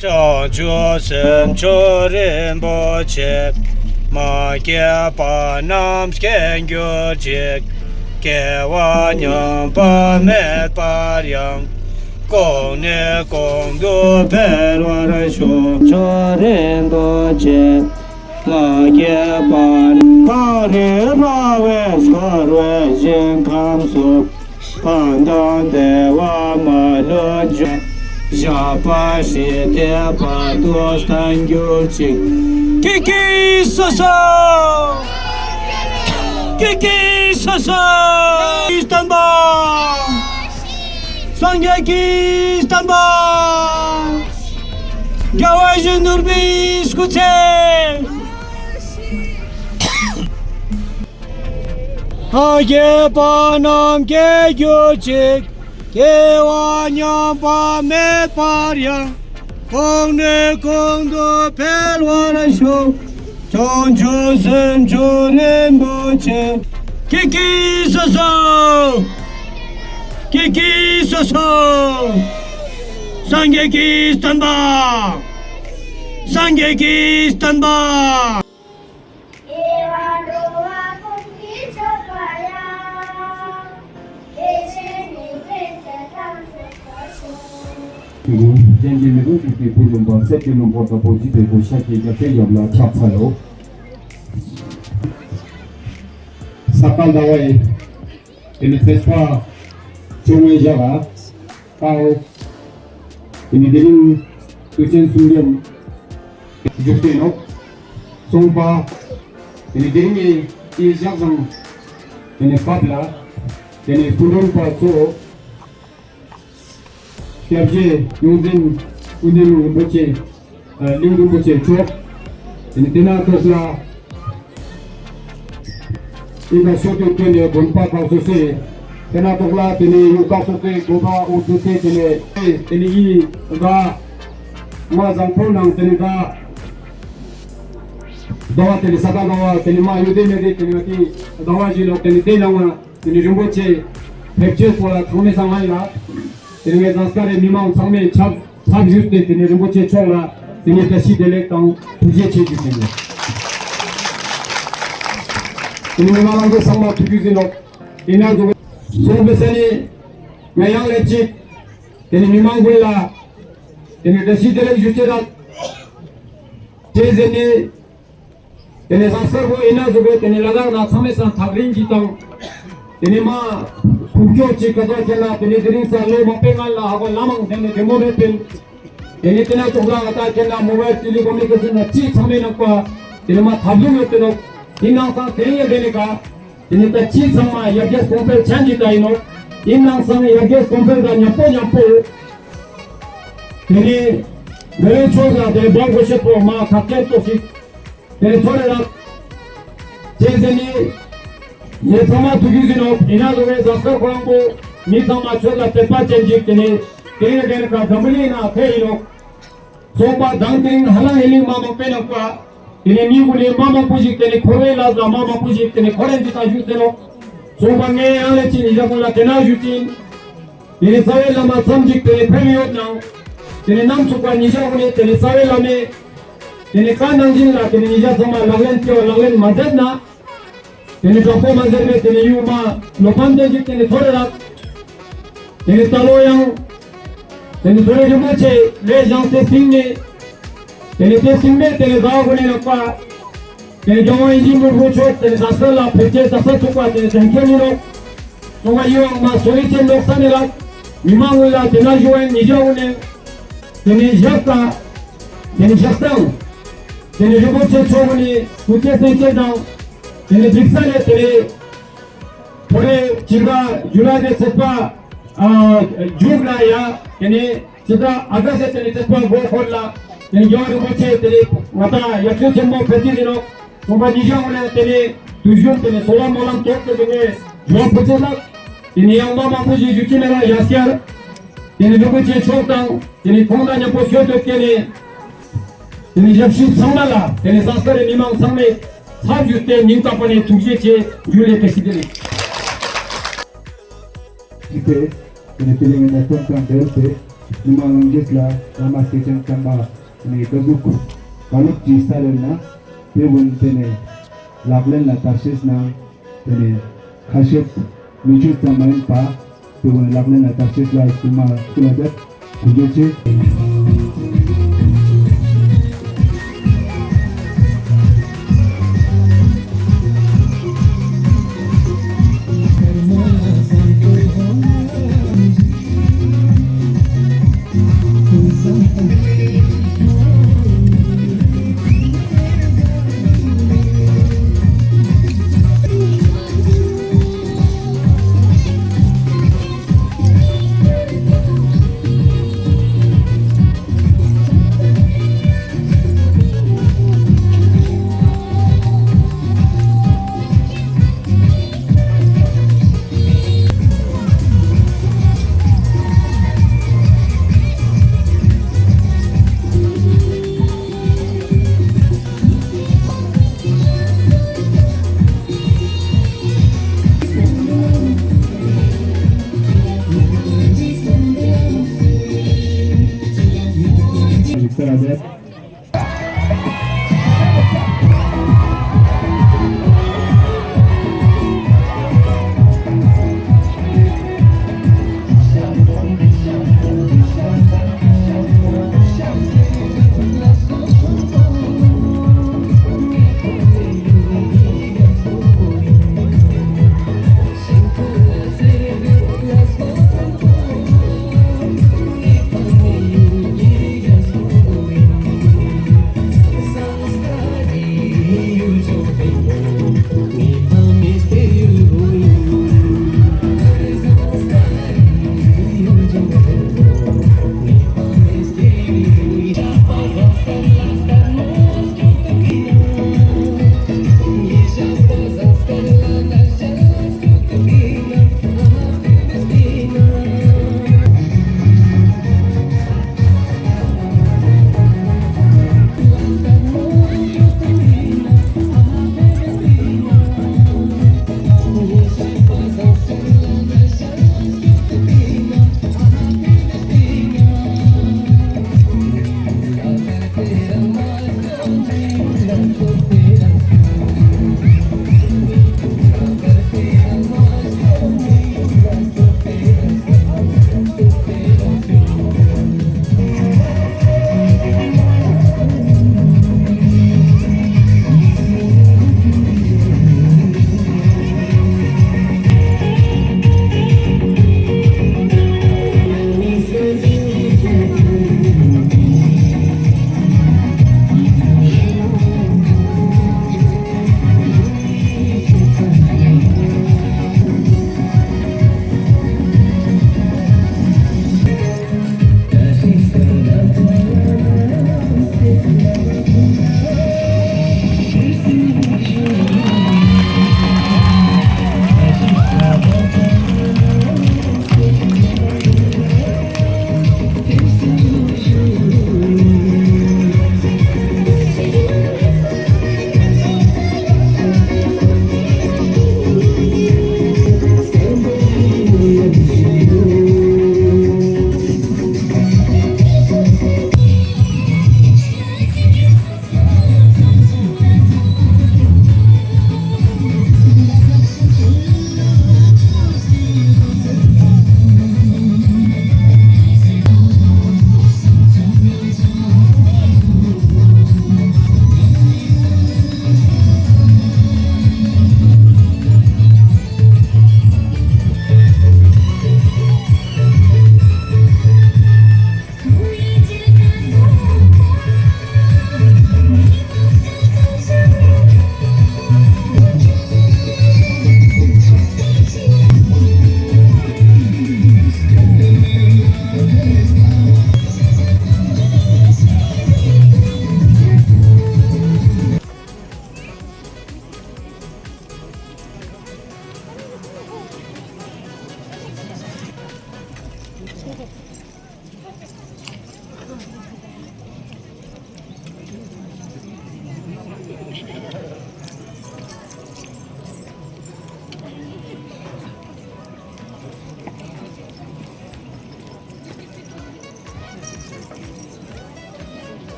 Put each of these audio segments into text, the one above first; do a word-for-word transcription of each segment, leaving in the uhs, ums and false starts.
བྱང་ཆུབ་སེམས་མཆོག་རིན་པོ་ཆེ། མ་སྐྱེས་པ་རྣམས་སྐྱེ་གྱུར་ཅིག། སྐྱེ་བ་ཉམས་པ་མེད་པར་ཡང་། གོང་ནས་གོང་དུ་འཕེལ་བར་ཤོག། མཆོག་རིན་པོ་ཆེ། མ་སྐྱེས་པ་ཕ་རོལ་ཕ་བས་བསྐོར་བའི་ཞིང་ཁམས་སུ། ཕན་དང་བདེ་བ་མ་ལུས་འབྱུང་། བཞག་པ་སྲིད་མཐའི་བར་དུ་བརྟན་གྱུར་ཅིག། ཀི་ཀི་སོ་སོ། ཀི་ཀི་སོ་སོ། བསྟན་པ། སངས་རྒྱས་ཀྱི་བསྟན་པ། རྒྱལ་བ་ཡིད་བཞིན་ནོར་བུའི་སྐུ་ཚེ། མ་སྐྱེས་པ་རྣམས་སྐྱེ་གྱུར་ཅིག། སྐྱེ་བ་ཉམས་པ་མེད་པར་ཡང་། གོང་ནས་གོང་དུ་འཕེལ་བར་ཤོག། བྱང་ཆུབ་སེམས་མཆོག་རིན་པོ་ཆེ། ཀི་ཀི་སོ་སོ། ཀི་ཀི་སོ་སོ། སངས་རྒྱས་ཀྱི་བསྟན་པ། སངས་རྒྱས་ཀྱི་བསྟན་པ། རྒྱན་གྱི་མེ་ཏོག་གཅིག་པའི་བུ་ལོན་པ་གསེར་གྱི་ལུང་པ་དང་པོ་བརྗིད་པའི་སྒོ་ཤར་གྱི་རྒྱབ་ཏུ་ཡོད་ལ་ཕྱག་འཚལ་ལོ། ས་ག་ཟླ་བའི་དེ་ནི་ཚེས་པ་བཅོ་ལྔའི་ཞག་ལ་ཀའོ། དེ་ནི་དེ་རིང་དུས་ཆེན་གསུམ་འདོན་བཞུགས་ཏེ་ནོག། སོང་པ། དེ་ནི་དེ་རིང་གི་ཞག་བཟང་། དེ་ནི་སྐབས་ལ་དེ་ནི་སྐུ་མགྲོན་པ་ཚོ། སྐྱབས་རྗེ་ཡོངས་འཛིན་ཀུན་ལྡན་རིན་པོ་ཆེ། ཨ། གླིང་རིན་པོ་ཆེ་མཆོག། དེ་ནི་དེ་ན་ཐོག་ལ་ཨིན་ན་ཤོག་དུས་སྟོན་ནས་དགོན་པ་ཁག་སོ་སོའི་དེ་ན་ཐོག་ལ་དེ་ནི་ཡུལ་ཁག་སོ་སོའི་དགོན་པ་འོག་ཏུ་དེ་དེ་ནི་དེ་ནི་ཡིན་ག་མ་བཟང་པོ་ནང་དེ་ནི་ག་ཟླ་བ་དེ་ནི་ས་ག་ཟླ་བ་དེ་ནི་མ་ཡོད་དེ་མེད་དེ་དེ་ནི་དེ་ཟླ་བ་བཞི་ལོག་དེ་ནི་དེ་ནང་ང་། དེ་ནི་རིན་པོ་ཆེ་ཕེབས་བྱས་སྐོར་ལ་ཚང་མའི་སང་ང་ཡིན་ལ། དེ་ནི་ངས་ཟངས་དཀར་རི་མི་མང་ཚང་མས་ཆབ་ཚབ་ཞུས་ཏེ་དེ་ནི་རིན་པོ་ཆེ་མཆོག་ལ་དེ་ནི་བཀྲ་ཤིས་བདེ་ལེགས་དང་ཐུགས་རྗེ་ཆེ་ཞུས་ཏེ་ཡིན། དེ་ནི་མི་མང་ལ་འགོད་ཚང་མ་ཐུགས་རྗེ་ཆེ་ལོ། དེ་ན་ཚོ་སོང་པའི་ས་ནི་ང་ཡང་ལེབ་ཅིག། དེ་ནི་མི་མང་ཀུན་ལ་དེ་ནི་བཀྲ་ཤིས་བདེ་ལེགས་ཞུ་ཆེད་དང་། དེ་ཟེར་ནི། དེ་ནས་ཟངས་དཀར་པོ་ཨིན་ན་ཟུག་གི་དེ་ནས་ལ་དྭགས་ན་ཚང་མའི་སང་ཐག་རིང་གི་དང་། དེ་ནས་མ་ཁུག་ཀྱོག་ཅིག་ག་ཚོད་ཁྱེར་ན་དེ་ནས་དེ་རིང་ས་ལོ་མ་པའི་ང་ལ་ཧ་གོ་ལ་མང་དེ་ནས་དེ་མོ་རེད་པིན། དེ་ནས་དེ་ན་ཙོག་ལ་ང་ད་ཁྱེར་ན་མོ་བའི་ཊེ་ལི་ཀོ་མུ་ནི་ཀེ་ཤན་ན་ཅི་ཚང་མའི་ནང་པ། དེ་ནས་མ་ཐབས་ལུགས་ཡོད་དེ་ནོ། དེ་ནང་སང་དེ་ཡང་དེ་ནས་ག་དེ་ནས་ད་ཅི་ཚང་མ་ཡར་རྒྱས་གོང་འཕེལ་ཆ་འཇིག་ད་ཡིན་ནོ། དེ་ནང་སང་ཡར་རྒྱས་གོང་འཕེལ་ད་མཉམ་པོ་མཉམ་པོ། དེ་ནས་མེ་རེ་ཆོས་ལ་དེ་འབངས་གོ་ཤེས་པོ་མ་ཁག་ཅན་ཏོ་ཞིག་དེ་ཚོ་རེ་ར། དེ་ཟེར་ནི། ངས་ཚང་མ་ཐུགས་རྒྱུས་ཟིན་ནོ། ཡིན་ན་ལོ་བའི་ཟ་སྐར་ཁོ་རང་པོ། མི་ཚང་མ་ཆོས་ལ་དད་པ་ཅན་ཅིག་དེ་ནི། དེ་ཡང་དེ་ནི་ཀ་འཛམ་བུ་གླིང་ན་ཕེ་ཡིན་ནོ། ཚོགས་པ་དང་དེ་རིང་ཧ་ལམ་ཧེ་ལིང་མ་མང་པེ་ནོ་ཀ་དེ་ནི་མི་ཀུན་ནི་མ་མང་པོ་ཞིག་དེ་ནི་འཁོར་བའི་ལ་ཟ་མ་མང་པོ་ཞིག་དེ་ནི་འཁོར་རེན་ཅིག་ད་བཞུགས་ཟེར་ནོ། ཚོགས་པ་ངས་ཡང་ལེ་ཅིག་ཉི་ཞག་ཀུན་ལ་དེ་ན་བཞུགས་ཅིང་། དེ་ནི་རྩ་བའི་བླ་མ་ཙམ་ཅིག་དེ་ནི་ཕེབས་ཡོད་ནང་། དེ་ནི་ནམ་ཚུགས་པ་ཉི་ཞག་ཀུན་ནི་དེ་ནི་རྩ་བའི་བླ་མས། དེ་ནི་བཀའ་གནང་བཞིན་ལ་དེ་ནི་ཉིན་ཞག་ཚང་མ་ལག་ལེན་སྐྱེ་བ་ལག་ལེན་མ་མཛད་ན། དེ་ནི་དྲག་པོ་མ་མཛད་པས་དེ་ནི་ཡུལ་མ་ལོ་ཕམ་དོན་གཅིག་དེ་ནི་ཚོར་རེ་རག་དེ་ནི་ད་ལོ་ཡང་། དེ་ནི་ཚོར་རེ་རིན་པོ་ཆེ་ལས་བཞེངས་ཏེ་སྟེང་ནས། དེ་ནི་དེ་སྟེང་ནས་དེ་ནི་ཟླ་བ་དགུ་ནས་ལོག་པ། དེ་ནི་རྒྱལ་བ་ཡིད་བཞིན་ནོར་བུ་མཆོག་དེ་ནི་ཟ་ས་ལ་ཕེབས་ཀྱི་ཟ་ས་ཚུགས་པ་དེ་ནི་དོན་ཁྱོད་ཡིན་ནོ། གསུང་བ་ཡིད་འོང་མ་སོ་ལི་ཅན་ལོག་ས་ནས་རག་མི་མང་ངོས་ལ་དེ་ན་ཞུ་བ་ཡིན་ཉི་ཞག་འོ་ནས། དེ་ནས་ཞག་དང་། དེ་ནས་ཞག་དང་། དེ་ནས་རིན་པོ་ཆེ་མཆོག་ནས་སྐུ་ཚེ་བརྟན་ཅན་དང་། དེ་ནས་འགྲིག་ས་ནས་དེ་ནས། ཕོ་རེ་སྤྱི་ཟླ་ཇུ་ལའི་ནས་ཚེས་པ། ཨ། མཇུག་ལ་ཡ། དེ་ནས་སྤྱི་ཟླ་ཨ་ག་སེ་དེ་ནས་ཚེས་པ་འགོ་འཁོར་ལ། དེ་ནས་རྒྱལ་བ་རིན་པོ་ཆེ་དེ་ནས་ང་དང་ཡབ་ཆེན་ཆེན་མོ་ཕེབས་ཀྱི་ཡིན་ནོ། གསུངས་པ་ཉིན་ཞག་འོ་ནས་དེ་ནས་དུས་གཞུང་དེ་ནས་གསོལ་བ་སྨོན་ལམ་ཐོབ་སྟེ་དེ་ནས་ཇོ་བོ་ཕོ་ཚེ་ལགས། དེ་ནས་ཡང་མ་མང་པོ་ཞིག་བཞུགས་ཀྱི་མེད་ལ་ཡ་སྐྱར། དེ་ནས་རིན་པོ་ཆེ་མཆོག་དང་དེ་ནས་ཁོང་དང་མཉམ་པོ་ཞོལ་དུ་བསྐྱལ་ནས། དེ་ནས་ཞབས་ཕྱི་ཚང་མ་ལ་དེ་ནས་ཟངས་དཀར་རི་མི་མང་ཚང་མས་ཚབ་ཞུས་ཏེ་སྙིང་ཐག་པ་ནས་ཐུགས་རྗེ་ཆེ་ཞུ་ལེ་བཀྲ་ཤིས་བདེ་ལེགས། ཞིག་སྟེ། དེ་ནས་དེ་རིང་ངས་ནས་སྟོན་དང་འབྲེལ་ཏེ། ཉི་མ་རང་རྒྱལ་ལ་བླ་མ་སེ་ཅན་བཀྲམ་པ་ནས་ཀ་ཟུག་ག་ལུགས་ཀྱི་ས་རེད་ན་དེ་བོ་དེ་ནས་ལག་ལེན་ལ་བསྟར་ཤེས་ན་དེ་ནས་ཁ་བཤད་མི་ཆོས་ཙམ་མ་ཡིན་པ་དེ་བོ་ལག་ལེན་ལ་བསྟར་ཤེས་ལ་སྐུལ་མ་སྐུལ་ལ་བརྒྱབ། ཐུགས་རྗེ་ཆེ།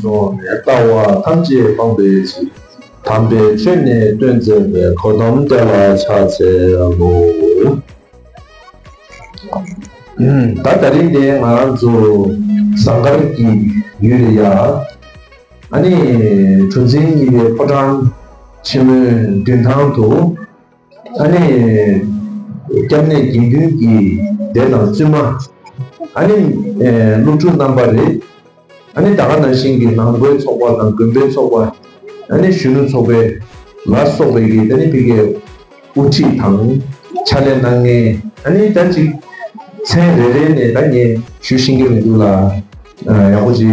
སོང་ནས་ལྟ་བ་ཐམས་ཅད་སྤངས་པའི་ཕྱིར། དམ་པའི་ཆོས་ནི་སྟོན་མཛད་པའི། གོ་ཏམ་ཏྲ་ལ་ཕྱག་འཚལ་ལོ། ད་དེ་རིང་འདི་ང་རང་ཚོ་ཟངས་དཀར་གྱི་ཡུལ་ལ་ཡ། ཨ་ནི་གྲུ་འཛིན་གཉིས་པའི་ཕོ་བྲང་ཆེན་མོའི་མདུན་ཐང་དུ། ཨ་ནི་སྐྱབས་གནས་དགེ་འདུན་གྱི་སྡེ་དང་བཙུན་མ། ཨ་ནི་སློབ་ཕྲུག་རྣམ་པ་རེད། ཨ་ནི་ད་ག་ནང་བཞིན་གྱི་ནང་པའི་ཚོགས་པ་དང་དགོན་པའི་ཚོགས་པ། ཨ་ནི་གཞོན་ནུ་ཚོགས་པའི་ལ་སོགས་པའི་གི་ད་ནི་ཕ་གིའི་དབུ་ཁྲིད་དང་ཕྱག་ལས་གནང་མཁན། ཨ་ནི་ད་ཅིག་མཚན་རེ་རེ་ནས་ད་ངས་ཞུ་ཤེས་ཀྱི་མི་འདུག་ལ། ཡག་པོ་ཅིག་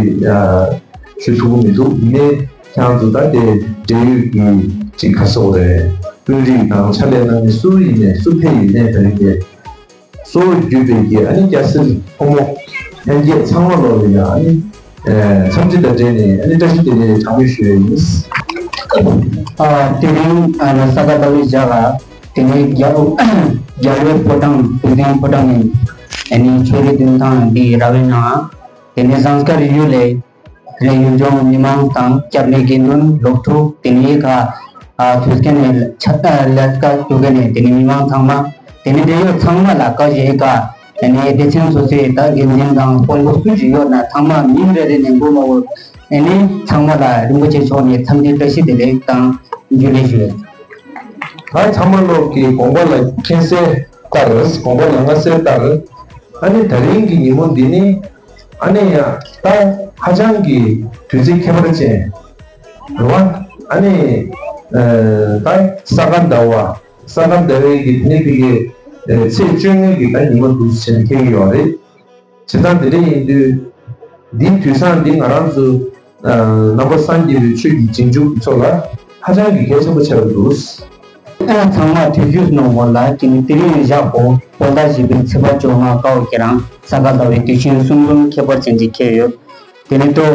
ཞུ་ཐུབ་ཀྱི་མི་འདུག་ཡིན་ནའི་ཁྱེད་རང་ཚོ་ད་དེ་འབྲེལ་ཡོད་ཀྱི་ཅིག་ག་སོགས་རེད། དཔོན་རིགས་དང་ཕྱག་ལས་གནང་མཁན་སུ་ཡིན་ནའི་སུ་ཕེབས་ཡིན་ནའི་ད་རིང་དེ། གཙོ་བོ་བརྒྱུད་པའི་གི་ཨ་ནི་སྐྱ་སེར་ཕོ་མོ་ལྷན་རྒྱས་ཚང་མ་ལོག་ལ་ཡ་ཨ་ནི་འཚམས་འདྲི་དང་འབྲེལ་ནས་ཨ་ནི་བཀྲ་ཤིས་བདེ་ལེགས་གྲངས་མེད་ཞུ་ཡ་ཡིན། ཨ་དེ་རིང་ཨ་ནི་ས་ག་ཟླ་བའི་ཞག་ལ་དེ་ནས་རྒྱལ་རྒྱལ་བའི་ཕོ་བྲང་བུ་ལྡིང་ཕོ་བྲང་ནས་ཨ་ནི་ཆོས་རའི་མདུན་ཐང་འདི་ར་བའི་ནང་དེ་ནས་ཟངས་དཀར་ཡུལ་ལས། དེ་ནས་ཡུལ་ལྗོངས་མི་མང་དང་སྐྱབས་གནས་དགེ་འདུན་སློབ་ཕྲུག་དེ་ནས་ཁ་ཨ་དུས་སྐབས་ནས་ཆ་ཨ་ལས་ཀ་དུས་སྐབས་ནས་དེ་ནས་མི་མང་ཚང་མ་དེ་ནས་འབྲེལ་ཡོད་ཚང་མ་ལ་བཀའ་བཞེས་ཀ་དེ་ནས་སྡེ་ཚན་སོ་སོའི་ད་འགན་འཛིན་དང་དཔོན་པོ་སུ་ཞིག་ཡོད་ན་ཚང་མ་མིང་རེ་རེ་ནས་འབོད་མ་འོས་དེ་ནས་ཚང་མ་ལ་རིན་པོ་ཆེ་མཆོག་ནས་འཚམས་འདྲི་བཀྲ་ཤིས་བདེ་ལེགས་དང་འཇུ་ལེ་ཞུ། ད་ཚང་མ་ལོག་གི་དགོངས་པ་ལ་མཁྱེན་གསལ་ལྟར་དགོངས་པ་ལ་མངའ་གསལ་ལྟར་ཨ་ནི་དེ་རིང་གི་ཉིན་མོ་འདི་ནི། ཨ་ནི་ཡང་ད་ཧ་ཅང་གི་དུས་ཚིགས་ཁྱད་པར་ཅན་རེད་བ། ཨ་ནི་ཨ་ད་ས་ག་ཟླ་བ་ས་ག་ཟླ་བའི་གི་དེ་ནས་ཕ་གི་ཚེས་བཅོ་ལྔའི་གི་ད་ཉིན་མོ་འདུག་ཟེར་ནས་འཁེལ་གི་ཡོད་རེད། བྱས་ཙང་དེ་འདྲ་ཡིན་དུས་འདིའི་དུས་བཟང་འདི་ང་རང་ཚོ་ནང་པ་སངས་རྒྱས་པའི་ཆོས་ཀྱི་རྗེས་འཇུག་ཚོ་ལ་ཧ་ཅང་གི་གལ་ཆེན་པོ་ཆགས་ཀྱི་འདུག་ཨ་ཚང་མ་དུས་རྒྱུན་ནང་བོ་ལ་དེ་ནི་དེ་རིང་བཞག་གོ་བོད་ཟླ་བཞི་པའི་ཚེས་པ་བཅོ་ལྔ་ཀའོ་ཁྱེད་རང་ས་ག་ཟླ་བའི་དུས་ཆེན་གསུམ་འཛོམས་ཁྱད་པར་ཅན་ཅིག་ཁེལ་ཡོད། དེ་ནི་ཏོ།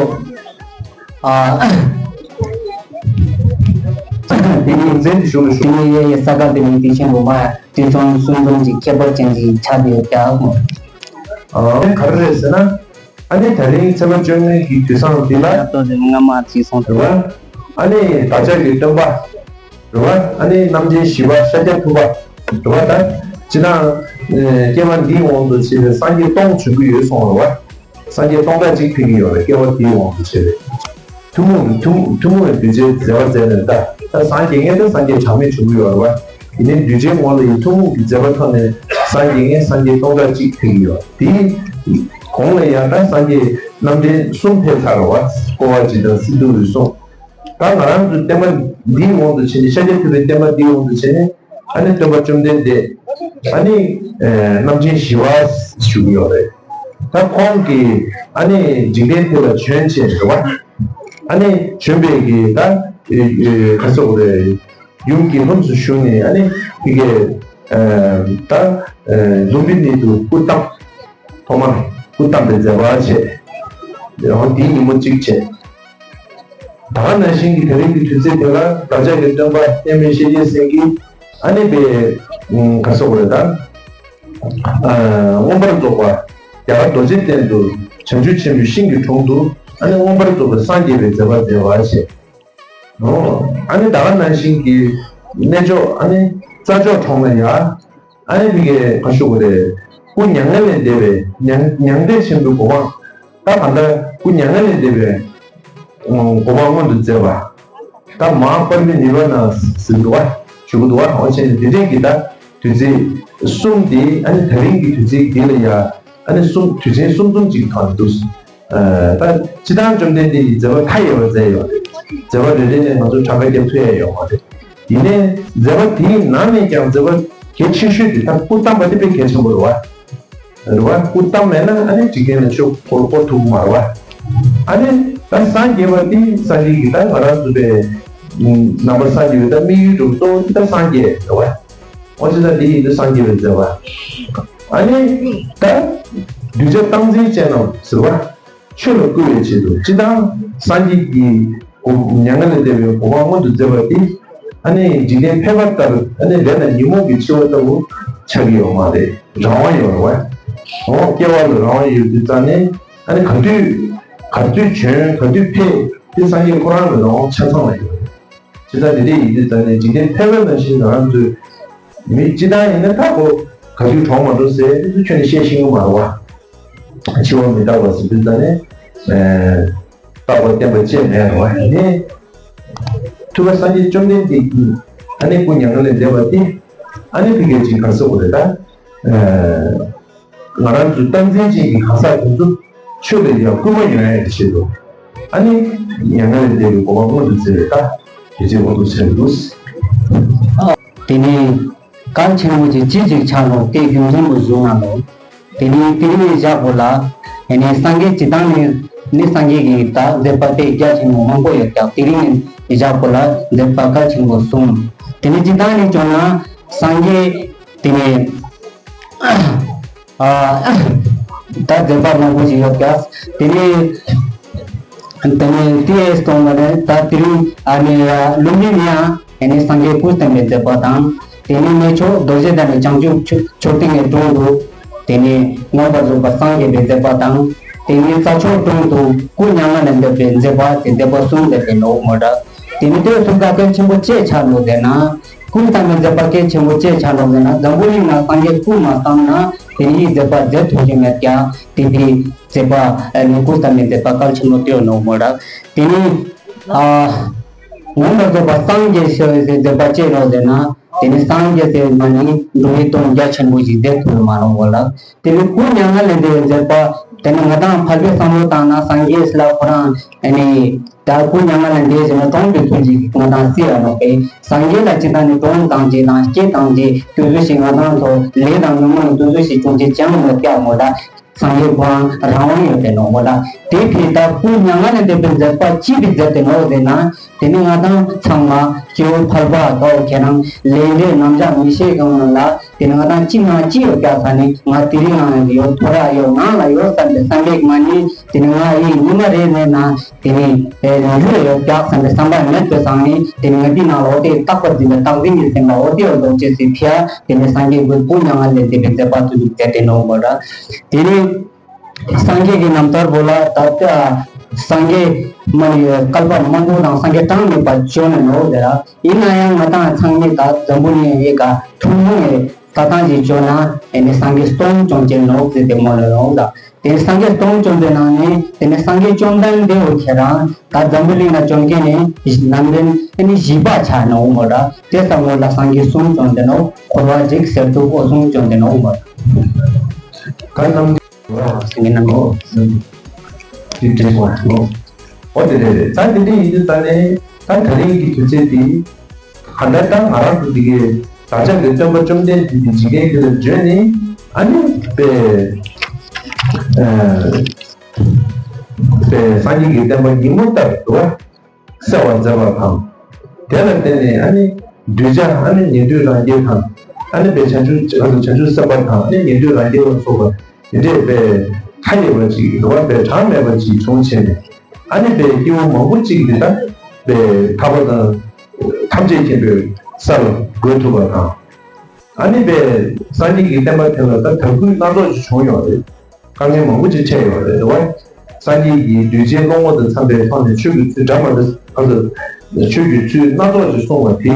ཨ་དེ་ནི་མཚན་ཞུ་ཞུ་ནི་ཡེ་ཡེ་ས་ག་དེ་ནི་དུས་ཆེན་རུ་མ་དུས་ཆེན་གསུམ་འཛོམས་ཀྱི་ཁྱད་པར་ཅན་གྱི་ཆ་དེ་ཡོད་ཀྱང་མོ། ཨ་ག་རེ་རེད་ཟེར་ན། ཨ་ནི་དེ་རིང་ཚེས་པ་བཅོ་ལྔའི་གི་དུས་བཟང་འདི་ལ་ད་ལྟ་དེ་སྔ་མ་ཅིག་སོང་ཐུབ་རེད་བ། ཨ་ནི་བདག་ཅག་གི་སྟོན་པ་རེད་བ། ཨ་ནི་རྣམ་མཁྱེན་ཞི་བ་ཤཱཀྱ་ཐུབ་པ་རེད་བ། ད་ཅི་ན་སྐྱེ་བ་འདིའི་དབང་དུ་བྱས་པའི་སངས་རྒྱས་སྟོང་བྱོན་གྱི་ཡོད་སོང་རེད་བ། སངས་རྒྱས་སྟོང་ཕྲག་གཅིག་ཕེབས་ཀྱི་ཡོད་རེད། སྐྱེ་བ་དེའི་དབང་དུ་བྱས་པའི་ཐུན་མོང་ཐུན་ཐུན་མོང་བའི་གདུལ་བྱའི་མཛད་པ་མཛད་ནས་ད་ད་སངས་རྒྱས་ངས་ད་སངས་རྒྱས་གྲངས་མེད་བྱུང་གི་ཡོད་རེད་བ། ཡིན་ནའི་གདུལ་བྱའི་ངོ་ལ་ཡི་ཐུན་མོང་གི་མཛད་པ་ཐོག་ནས་སངས་རྒྱས་ངས་སངས་རྒྱས་སྟོང་ཕྲག་གཅིག་ཕེབས་ཀྱི་ཡོད། དེའི་གོང་ལ་ཡང་ད་སངས་རྒྱས་རྣམ་འདྲེན་གསུམ་ཕེབས་ཚར་རེད་བ། ཀོ་བ་འཇིག་དང་སི་ཏུ་འོད་སྲུང་། ད་ང་རང་ཚོའི་བསྟན་པ་འདིའི་དབང་དུ་བྱས་ནས་ཤཱཀྱ་ཐུབ་པའི་བསྟན་པ་འདིའི་དབང་དུ་བྱས་ནས། ཨ་ནི་སྟོན་པ་བཅོམ་ལྡན་འདས། ཨ་ནི་རྣམ་མཁྱེན་ཞི་བ་ཞུ་གི་ཡོད་རེད། ད་ཁོང་གིས་ཨ་ནི་འཇིག་རྟེན་འདི་ལ་བྱོན་བྱས་རེད་བ། ཨ་ནི་བྱོན་པའི་གི་ད་ག་ཚོད་རེད། ཡུམ་གྱི་ལྷུམས་སུ་ཞུགས་ནས་ཨ་ནི་དེ་གའི་ད་ལུམ་བི་ནི་དུ་སྐུ་བལྟམས། ཐོག་མར་སྐུ་བལྟམས་པའི་མཛད་པ་བྱས། ཡང་དེའི་ཉིན་མོ་གཅིག་བྱས། ད་ག་ནང་བཞིན་གྱི་དེ་རིང་གི་དུས་ཚོད་དེ་ལ་བདག་ཅག་གི་སྟོན་པ་ཏེ་མི་ཤེས་རྒྱལ་སེང་གེ་ཨ་ནི་པའི་ག་སོགས་རེད་ད། མངོན་པར་རྫོགས་པ་རྒྱ་གར་རྡོ་རྗེ་གདན་དུ་བྱང་ཆུབ་ཆེན་པོའི་ཤིང་གི་དྲུང་དུ་ཨ་ནི་མངོན་པར་རྫོགས་པའི་སངས་རྒྱས་པའི་མཛད་པ་མཛད་པ་བྱས། ཨ་ནི་ད་ག་ནང་བཞིན་གྱི་གནས་མཆོག་ཨ་ནི་རྩྭ་མཆོག་གྲོང་ལ་ཡ། ཨ་ནི་མི་གའི་ཁ་ཤུ་གོ་རེད། སྐུ་མྱ་ངན་ལས་འདས་པའི་མྱང་མྱང་འདས་ཆེན་པོའི་གོ་འཕང་། ད་ག་འདྲ་སྐུ་མྱ་ངན་ལས་འདས་པའི་གོ་འཕང་མངོན་དུ་མཛད་པ། ད་མ་པར་མི་ནི་བ་ན་ཟེར་འདུག་བ། ཞུ་གི་འདུག་བ། འོ་བྱས་ནས་འདི་འདྲས་ཀྱི་ད་དུས་ཚིགས་གསུམ་འདི་ཨ་ནི་དེ་རིང་གི་དུས་ཚིགས་འདི་ལ་ཡ་ཨ་ནི་གསུམ་དུས་ཆེན་གསུམ་འཛོམས་ཅིག་ཐོན་འདུག་ད་སྤྱི་བཏང་བཅོམ་ལྡན་འདས་ཀྱིས་མཛད་པ་མཐའ་ཡས་པ་མཛད་ཡོད་རེད། མཛད་པ་རེ་རེ་ནས་ང་ཚོ་གྲངས་ཀ་རྒྱབ་ཐུབ་ཡ་ཡོད་མ་རེད། ཡིན་ནའི་མཛད་པ་དེའི་ནང་ནས་ཀྱང་མཛད་པ་གལ་ཆེ་ཤོས་དེ་ད་སྐུ་བལྟམས་པ་དེ་དཔེ་གལ་ཆེན་པོ་རེད་བ། རེད་བ། སྐུ་བལྟམས་མེད་ན་ཨ་ནི་འཇིག་རྟེན་ལ་ཆོས་འཁོར་བསྐོར་ཐུབ་ཀྱི་མ་རེད་བ། ཨ་ནི་ད་སངས་རྒྱས་པ་དེ་སངས་རྒྱས་ཀྱི་ད་ང་རང་ཚོ་པའི་ནང་པ་སངས་རྒྱས་པའི་ད་དམིགས་ཡུལ་གཙོ་བོ་དེ་ད་སངས་རྒྱས་རེད་བ། འོ་ཅི་ད་དེ་ཡིན་དུས་སངས་རྒྱས་པའི་མཛད་པ། ཨ་ནི་ད་གདུལ་བྱ་སྟངས་འཛིན་ཅན་རྣམས་ཟེར་བ། ཆོས་ལ་བསྐུལ་བའི་ཆེད་དུ་སྤྱི་བཏང་སངས་རྒྱས་ཀྱི་གོ་མྱ་ངན་ལས་འདས་པའི་གོ་འཕང་མངོན་དུ་མཛད་པ་དེ་ཨ་ནི་འཇིག་རྟེན་ཕལ་པ་ལྟར་ཨ་ནི་ལས་དང་ཉོན་མོངས་ཀྱི་འཆི་བ་ལྟ་བུ་ཆགས་ཀྱི་ཡོད་མ་རེད། རང་དབང་ཡོད་རེད་བ། འོ་སྐྱེ་བ་ལ་རང་དབང་ཡོད་དུས་ཙང་ནས་ཨ་ནི་ག་དུས་ ག་དུས་བྱོན་ག་དུས་ཕེབས་དེ་སངས་རྒྱས་ཁོ་རང་གི་རང་དབང་ཆ་ཚང་ལ་ཡོད་རེད། ཇི་ལྟར་དེ་འདྲ་ཡིན་དུས་ད་ནི་འཇིག་རྟེན་ཕལ་པ་ནང་བཞིན་ང་རང་ཚོའི་མི་སྤྱི་བཏང་ཡིན་ན་ད་ཁོ་ག་དུས་གྲོངས་མ་འགྲོ་ཟེར་དེ་ཚོ་ཁྱོན་ནས་བཤད་ཤེས་ཀྱི་མ་རེད་བ། འཆི་བ་མི་རྟག་པ་ཟེར་དུས་ད་ནི་རྟག་པ་བརྟན་པ་ཅེས་མེད་རེད་བ། ཡིན་ནའི་ཐུབ་པ་སངས་རྒྱས་བཅོམ་ལྡན་འདས་ཀྱིས་ཨ་ནི་སྐུ་མྱ་ངན་ལས་འདས་པ་དེ་ཨ་ནི་ཕ་གིར་ཅིག་ག་རེ་ཟེར་དགོས་རེད་ད། ང་རང་ཚོའི་སྟངས་འཛིན་ཅན་གྱི་གང་ཟག་དེ་ཚོ་ཆོས་ལ་ཡང་སྐུལ་མ་ཡོང་ཡ་ཡི་ཆེད་དུ། ཨ་ནི་མྱ་ངན་ལས་འདས་པའི་གོ་འཕང་མངོན་དུ་མཛད་པའི་ད་དེ་ཚོའི་འོག་ཏུ་ཟེར་འདུག། དེ་ནས་གལ་ཆེན་པོ་ཅིག་ཅི་ཞིག་ཆགས་ལོ་སྐད་རྒྱུ་འཛིན་པོ་བཟུང་ན་ལོ། དེ་ནས་དེ་རིང་བཞག་པོ་ལ་ཡིན་ནས་སངས་རྒྱས་སྤྱི་བཏང་ནས་ནི་སངས་རྒྱས་ཀྱི་ད་མཛད་པ་དཔེ་རྒྱ་ཆེན་པོ་མང་པོ་ཡོད་ཀྱང་དེ་རིང་བཞག་པོ་ལ་མཛད་པ་གལ་ཆེན་པོ་གསུམ། དེ་ནས་སྤྱི་བཏང་ནས་བྱུང་ན་སངས་རྒྱས་དེ་ནས། ཨ། ད་མཛད་པ་མང་པོ་ཞིག་ཡོད་ཀྱང་། དེ་ནས། དེ་ནས་དེ་ཡས་གཏོང་བ་ནས་ད་དེ་རིང་ཨ་ནི་ལུམ་བི་ནི་ཡང་ཨ་ནི་སངས་རྒྱས་སྐུ་བསྟན་པའི་མཛད་པ་དང་། དེ་ནས་གནས་མཆོག་རྡོ་རྗེ་གདན་ནས་བྱང་ཆུབ་མཆོག་མཆོག་སྟེང་གི་དྲུང་དུ། དེ་ནས་མངོན་པར་རྫོགས་པར་སངས་རྒྱས་པའི་མཛད་པ་དང་། དེ་ནས་རྩྭ་མཆོག་དྲུང་དུ་སྐུ་མྱ་ངན་ལས་འདས་པའི་མཛད་པ་དེ་མཛད་པ་གསུམ་མཛད་པའི་ནོ་མོ་འདྲ། དེ་ནས་དེ་གསུམ་ཀ་གལ་ཆེན་པོ་ཅེས་ཆགས་འདུག་ཟེར་ན། སྐུ་བལྟམས་པའི་མཛད་པ་གལ་ཆེན་པོ་ཅེས་ཆགས་འདུག་ཟེར་ན་འཛམ་བུ་གླིང་ན་སངས་རྒྱས་སྐུ་མ་བལྟམས་ན་དེ་ཡི་མཛད་པ་མཛད་ཐུབ་ཀྱི་མེད་ཀྱང་དེ་དེའི་མཛད་པ་ནི་སྐུ་བལྟམས་པའི་མཛད་པ་གལ་ཆེན་པོ་སྟོན་ནོ་མོ་ར། དེ་ནི་ཨ་མངོན་པར་རྫོགས་པ་སངས་རྒྱས་ཞེས་པའི་མཛད་པ་ཅེས་ནོ་ཟེར་ན་དེ་ནི་སངས་རྒྱས་ཟེར་མ་ནི་འགྲོ་བའི་དོན་རྒྱ་ཆེན་པོ་ཞིག་མཛད་ཐུབ་མ་ནོ་མོ་ར། དེ་ནི་སྐུ་མྱ་ངན་ལས་འདས་པའི་མཛད་པ། དེ་ནི་ང་དང་ཕལ་པའི་བསམ་བློ་བཏང་ན་སངས་རྒྱས་ལ་ཁོ་རང་ཨ་ནི་ད་སྐུ་མྱ་ངན་ལས་འདས་ཟེར་ན་གྲོངས་པའི་ཚུལ་གྱིས་ང་དང་སྲིད་ཡ་ནོ་པས། སངས་རྒྱས་ལ་ཅི་ལྟར་ནི་གྲོངས་དང་བྱེད་དང་སྐྱེ་དང་བྱེད་དུས་སུ་ཞིག་ང་དང་ཚོ་ལས་དང་ཉོན་མོངས་དུས་སུ་ཞིག་བྱུང་བྱེད་ཅང་མི་སྐྱ་མོ་ལ་སངས་རྒྱས་ཁོ་རང་རང་དབང་ཡོད་པའི་ནོ་མོ་ལ། དེ་ཕྱིར་ད་སྐུ་མྱ་ངན་ལས་འདས་པའི་མཛད་པ་ཅི་སྟེ་མཛད་དེ་ནོ་ཟེར་ན། དེ་ནི་ང་དང་ཚང་མ་སྐྱེ་བོ་ཕལ་པ་དགའ་བོ་ཁྱེད་རང་ལས་འབྲས་རྣམ་གཞག་མི་ཤེས་གང་ལ་དེ་ནི་ང་དང་ཅི་ན་ཅི་ཡོད་ཀྱག་ས་ནི་ང་དེ་རིང་ང་ལ་ཡོད་ཐོ་ར་ཡོད་ནང་ལ་ཡོད་བསམ་པའི་བསམ་པའི་མ་ནི་དེ་ནི་ང་ཡི་ཉི་མ་རེ་ནས་ན་དེ་ནི་རེ་རེ་ཡོད་ཀྱག་བསམ་པའི་བསམ་པ་མེད་པའི་སང་ནི་དེ་ནི་ང་དེ་ནང་ལ་འོ་དེ་རྟག་པར་འཛིན་པའི་རྟག་འཛིན་གྱི་སེམས་ལ་འོ་དེ་ཡོད་འདུག་ཅེས་སི་ཕིའ་དེ་ནི་སངས་རྒྱས་ཀྱི་སྐུ་མྱ་ངན་ལས་འདས་པའི་མཛད་པ་དུ་འཇུག་མཛད་དེ་ནོ་མོ་ར། དེ་ནི། སངས་རྒྱས་ཀྱི་རྣམ་ཐར་པོ་ལ་ད་ལྟ་སངས་རྒྱས་མ་ནི་བསྐལ་པ་མང་པོ་དང་སངས་རྒྱས་གྲངས་མེད་པ་བྱོན་ནས་ནོར་དེ་ལ་ཡིན་ན་ཡང་ང་དང་ཚང་མས་ད་འཛམ་བུ་གླིང་ཡི་ག་ཐུན་མོང་གི་ལྟ་སྟངས་ཀྱིས་བྱོན་ན་ཨེ་ནི་སངས་རྒྱས་སྟོང་བྱོན་ཅན་ནོར་ཟེར་ཏེ་མོ་ལ་ནོར་ད་དེ་སངས་རྒྱས་སྟོང་བྱོན་པའི་ནང་ནས་དེ་ནི་སངས་རྒྱས་བཅོམ་ལྡན་འདས་འོ་ཁྱེད་རང་ད་འཛམ་བུ་གླིང་ལ་བྱོན་མཁན་ནི་ནམ་རྒྱུན་ཨེ་ནི་བཞི་པ་ཆགས་ནོར་མོ་ད་དེ་ས་མོ་ལ་སངས་རྒྱས་གསུམ་བྱོན་ཏེ་ནོར་འཁོར་བ་འཇིག་གསེར་ཐུབ་འོ་གསུམ་བྱོན་ཏེ་ནོར་མོ་ད། ད་ནམ། ཟེར་མཁན་རྣམས་ཀྱིས་དེ་འདྲའི་བ་ནོ། འོ་དེ་རེད་རེད། ད་དེ་འདྲ་ཡིན་དུས་ད་ནས་ད་དེ་རིང་གི་དུས་ཚོད་འདི་ག་འདྲ་ད་ང་རང་ཚོ་འདི་གའི་བདག་ཅག་གི་སྟོན་པ་བཅོམ་ལྡན་འདས་འདི་འཇིག་རྟེན་འདི་ལ་བྱོན་ནས་ཨ་ནི་པའི་པའི་སངས་རྒྱས་ཀྱི་བསྟན་པ་ཉིན་མོ་ལྟར་དུ་བ། གསལ་བར་མཛད་པ་དང་། དེ་ལ་བརྟེན་ནས་ཨ་ནི་གདུལ་བྱ་ཨ་ནི་ཉན་ཐོས་རང་རྒྱལ་དང་། ཨ་ནི་པའི་བྱང་ཆུབ་བྱང་ཆུབ་སེམས་དཔའ་དང་ཨ་ནི་ཉན་ཐོས་རང་རྒྱལ་ལ་སོགས་པ་དེ་འདྲས་པའི་མཐའ་ཡས་པ་ཅིག་རེད་བ། པའི་གྲངས་མེད་པ་ཅིག་བྱུང་བྱས་ནས་ཨ་ནི་པའི་སྐྱེ་བོ་མང་པོ་ཅིག་འདི་ལྟ་པའི་ཐར་པ་དང་ཐམས་ཅད་མཁྱེན་པའི་ས་ལ་འགོད་ཐུབ་པ་དང་། ཨ་ནི་པའི་སངས་རྒྱས་ཀྱི་བསྟན་པ་དེ་ལ་ད་དར་རྒུད་སྣ་ཚོགས་ཅིག་བྱུང་ཡོད་རེད། དཀའ་ངལ་མང་པོ་ཅིག་འཕྲད་ཡོད་རེད་བ། སངས་རྒྱས་ཀྱིས་གདུལ་བྱའི་བློ་ངོ་དང་འཚམ་པའི་ཐོག་ནས་ཆོས་ཀྱི་ཚུལ་འདྲ་མི་འདྲ་ཨ་ཙི་ཆོས་ཀྱི་ཚུལ་སྣ་ཚོགས་ཅིག་གསུངས་པ་དེ་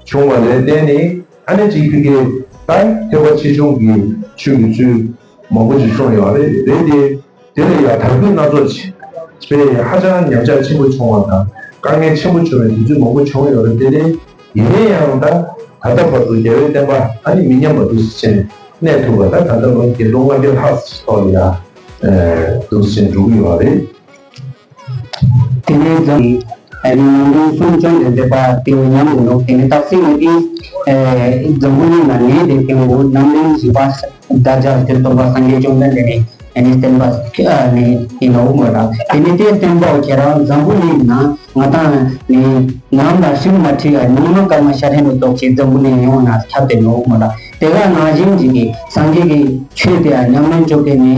བྱུང་བ་ལས་བརྟེན་ནས་ཨ་ནི་ཅིག་ཕ་གིའི་ད་ཐེག་པ་ཆེ་ཆུང་གི་ཆོས་ཀྱི་ཚུལ་མང་པོ་ཅིག་གསུངས་ཡོད་རེད། རེད་དེ་དེ་ལ་ཡང་དར་རྒུད་སྣ་ཚོགས་ཅིག་དཔེ་ཧ་ཅང་ཉམས་ཆག་ཆེན་པོ་བྱུང་བ་དང་དཀའ་ངལ་ཆེན་པོ་བྱུང་བའི་དུས་ཚོད་མང་པོ་བྱུང་ཡོད་རེད། དེ་ལས། ཡིན་ན་ཡང་ད་ད་ལྟ་བར་དུ་རྒྱལ་བའི་བསྟན་པ་ཨ་ནི་མི་ཉམས་པ་འདུག་སེ་བྱས་ནས་གནས་ཐུབ་པ་ད་ད་ལྟ་ལོ་བརྒྱད་སྟོང་ལྔ་བརྒྱ་ལྷག་ཙམ་ཐོག་ལ་ཡ་འདུག་སེ་འགྲོ་གི་ཡོད་རེད། དེ་ནས་ཛམ་ཨ་ནི་ནང་དོན་གསུམ་བྱུང་ནས་མཛད་པ་དེ་ཉམས་ཡོད་ནོ། དེ་ནས་སྟག་སེང་ངེ་དེ་འཛམ་བུ་གླིང་ན་གནས་དེ་དེ་འོ་ནམ་རིང་བཞི་པ་བདག་ཅག་སྟོན་པ་སངས་རྒྱས་བཅོམ་ལྡན་འདས་ནས། ཨ་ནི་བསྟན་པ་ཨ་ནི་ཡིན་ནོ་མོ་ལ། དེ་ནི་དེ་བསྟན་པ་ཁྱེད་རང་འཛམ་བུ་གླིང་ན་ང་དང་ནི་ནམ་ལ་ཤིང་མ་ཁྲིད་ཡ་ཉི་མ་སྐར་མ་ཤར་ཧེ་ནོ་ཏོག་ཅིག་འཛམ་བུ་གླིང་ཡོང་ན་ཁྱབ་དེ་ནོ་མོ་ལ། དེ་ག་ནང་བཞིན་གྱི་སངས་རྒྱས་ཀྱི་ཆོས་དེ་ཉམས་ལེན་བཅོ་གི་ནི་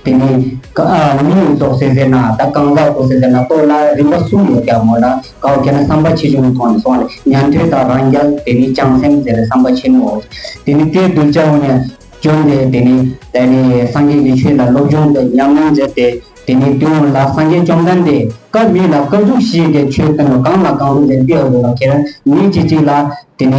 དེ་ནི་ཨ་མི་ཡི་ཏོག་ཟེར་ཟེར་ན་ད་གང་ཟག་ཏོག་ཟེར་ཟེར་ན་ཏོག་ལ་རིམ་པ་གསུམ་ཡོད་ཀྱང་མོ་ལ་གའོ་ཁྱེད་ན་བསམ་པ་ཆེ་ཆུང་ཐོག་ནས་སོང་ནས་ཉན་ཐོས་དང་རང་རྒྱལ་དེ་ནི་བྱང་སེམས་ཟེར་བསམ་པ་ཆེ་ནོ། དེ་ནི་དེ་གདུལ་བྱ་འོ་ནས། བྱོན་ཏེ་དེ་ནས་དེ་ནས་སངས་རྒྱས་ཀྱི་ཆོས་ལ་སློབ་སྦྱོང་དང་ཉམས་ལེན་མཛད་དེ་ དེ་ནས་དུས་འོང་ལ་སངས་རྒྱས་བཅོམ་ལྡན་འདས་ཀ་མི་ལ་ཀ་ཟུག་ཞིག་གི་ཆོས་སྟོན་ནོ་གང་ལ་གང་རུང་ལས་འདི་ཨ་ལོ་ལ་ཁྱེད་རང་མི་གཅིག་གཅིག་ལ་དེ་ནས་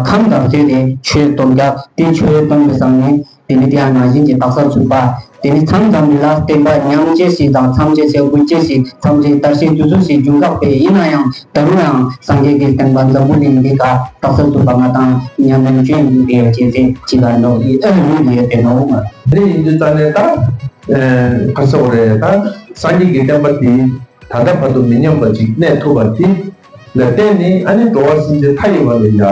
ཁམས་དང་བཅས་ཏེ་ཆོས་སྟོན་རྒྱ་དེ་ཆོས་སྟོན་པའི་བསམ་ནས། དེ་ནི་དེ་ཡང་ནང་བཞིན་གྱི་དག་ས་ཚུགས་པ། དེ་ནི་མཚམས་མཚམས་འདི་ལ་བརྟེན་པ་ཉམས་བཅས་ཤིག་དང་མཚམས་བཅས་ཚེ་དགུ་བཅས་ཤིག་མཚམས་བཅས་བརྟག་ཤིང་དུས་ཚོད་ཤིག་འབྱུང་ཁག་པས་ཡིན་ན་ཡང་ད་རུང་ཡང་སངས་རྒྱས་ཀྱི་བསྟན་པ་འཛམ་བུ་གླིང་འདི་ག་དག་ས་ཚུགས་པ་ང་དང་ཉམས་ལེན་བྱོན་ཡོད་དེ་ཡོད་ཅེས་ཚེ་ཅི་ལ་ནོ་ཡི་ཨ་ལུས་ཡོད་དེ་ནོ། དེ་ཡིན་དུས་ཙ་ནས་ད་ག་ས་འོ་རེད། ད་སངས་རྒྱས་ཀྱི་བསྟན་པ་འདི་ད་ལྟ་བར་དུ་མི་ཉམས་པ་ཅིག་གནས་ཐུབ་པ་དེ། ལ་བརྟེན་ནས་ཨ་ནི་འགྲོ་བ་སེམས་ཅན་མཐའ་ཡས་པ་ལ་ཡ་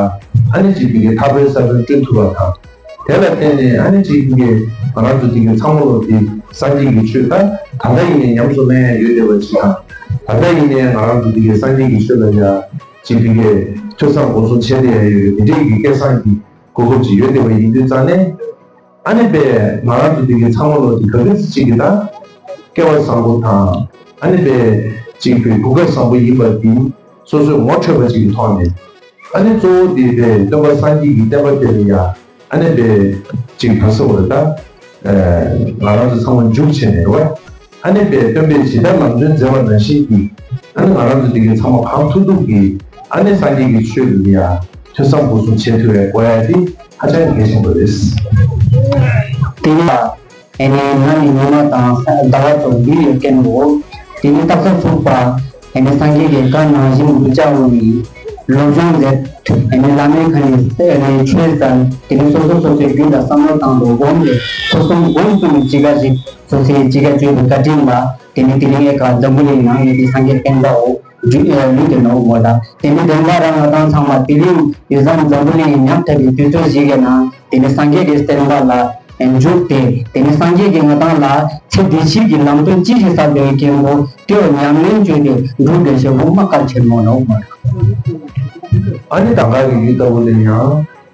ཨ་ནི་ཅིག་དེ་གའི་ཐར་པའི་ས་བོན་བསྐྲུན་ཐུབ་པ་དང་། དེ་ལ་བརྟེན་ནས་ཨ་ནི་ཅིག་དེ་གའི་ང་རང་ཚོ་དེ་གའི་ཚང་མ་ལོ་དེ་སངས་རྒྱས་ཀྱི་ཆོས་ད་ད་ལྟ་ཡིན་ནའི་ཉམས་སུ་ལེན་ཡ་ཡོད་བསྡད་པ་ཅིག་དང་། ད་ལྟ་ཡིན་ནའི་ང་རང་ཚོ་དེ་གའི་སངས་རྒྱས་ཀྱི་ཆོས་ལ་ཡ་ཅིག་དེ་གའི་ཐོས་བསམ་སྒོམ་གསུམ་བྱས་བསྡད་ཡ་ཡོད་རེད། དེ་འདྲའི་གི་སྐལ་བཟང་གི་གོ་སྐབས་ཅིག་ཡོད་བསྡད་པ་ཡིན་དུས་ཙང་ནས། ཨ་ནི་པས་ང་རང་ཚོ་འདི་གའི་ཚང་མ་ལོ་དེ་ག་གི་ཅིག་གི་ད་སྐལ་བ་བཟང་པོ་དང་ཨ་ནི་པས་ཅིག་པའི་གོ་སྐབས་བཟང་པོ་ཡིན་པ་འདི་སོ་སོས་ངོ་འཕྲོད་པ་ཅིག་གི་ཐོག་ནས། ཨ་ནི་གཙོ་བོ་འདི་པས་སྟོན་པ་སངས་རྒྱས་ཀྱི་བསྟན་པ་དེ་ལ་ཡ་ཨ་ནི་པས་ཅིག་ག་ས་བར་ད་ང་རང་ཚོ་ཚང་མ་འཇུག་བྱས་ནས་རེད་བ། ཨ་ནི་པས་སྟོན་པས་ཇི་ལྟར་ལམ་སྟོན་མཛད་པ་ནང་བཞིན་གྱི་ཨ་ནི་ང་རང་ཚོ་འདི་གའི་ཚང་མ་གང་ཐུབ་ཐུབ་ཀྱིས་ཨ་ནི་སངས་རྒྱས་ཀྱི་ཆོས་ལ་ཡ་ཐོས་བསམ་སྒོམ་གསུམ་བྱེད་ཐུབ་པའི་དགོས་ཡ་དེ་ཧ་ཅང་གལ་ཆེན་པོ་རེད། དེ་ཡང་ཨ་ནི་ང་ནི་ཉི་མ་དང་ཟླ་བ་དང་ལུས་ཡོད་མཁན་འོ། དེ་ནི་རྟག་ས་ཚུགས་པ། ཨ་ནི་སངས་རྒྱས་ཀྱི་བཀའ་ནང་བཞིན་འདུག་ཅག་འོ་ནི་སློབ་སྦྱོང་མཛད། ཨ་ནི་བླ་མའི་ཁ་ནས་ཨ་ནི་ཆོས་ཟབ། དེ་ནི་སོ་སོ་སོ་སོའི་རྒྱུད་ལ་བསམ་བློ་བཏང་དུ་སྒོམ་སྟེ་ཐོས་བསམ་སྒོམ་གསུམ་གྱི་ཅི་ག་ཞིག་སོ་སོའི་ཅི་ག་བརྗོད་པའི་བཀའ་དྲིན་ལ། དེ་ནི་དེ་རིང་ཨེ་ཀ་འཛམ་བུ་གླིང་ནང་ཡོད་པའི་སངས་རྒྱས་བསྟན་པའོ། རྒྱུད་ལུས་དེ་ནོ་མོ་ལ། དེ་ནི་དེ་འདྲ་རང་ང་དང་ཚང་མ་དེ་རིང་ཡུལ་ཙམ་འཛམ་བུ་གླིང་ཉམ་ཐག་གི་དུས་ཚོད་ཞིག་གི་ནང་དེ་ནི་སངས་རྒྱས་ཀྱི་བསྟན་པ་ལ་འཇུག་སྟེ། དེ་ནི་སངས་རྒྱས་ཀྱིས་ང་དང་ལ་ཚེ་འདི་ཕྱི་གི་ལམ་སྟོན་ཅི་ཞིག་གསལ་བའི་སྐྱེས་བུ་དེའོ་ཉམས་ལེན་བྱོས་ཏེ་འགྲུབ་དགོས་ཞེས་བུ་མ་དཀར་ཆེན་མོ་ནོ་མོ་ལ། ཨ་ནི་ད་ག་གི་ཡུལ་ལྟ་བུ་ལ་ཡང་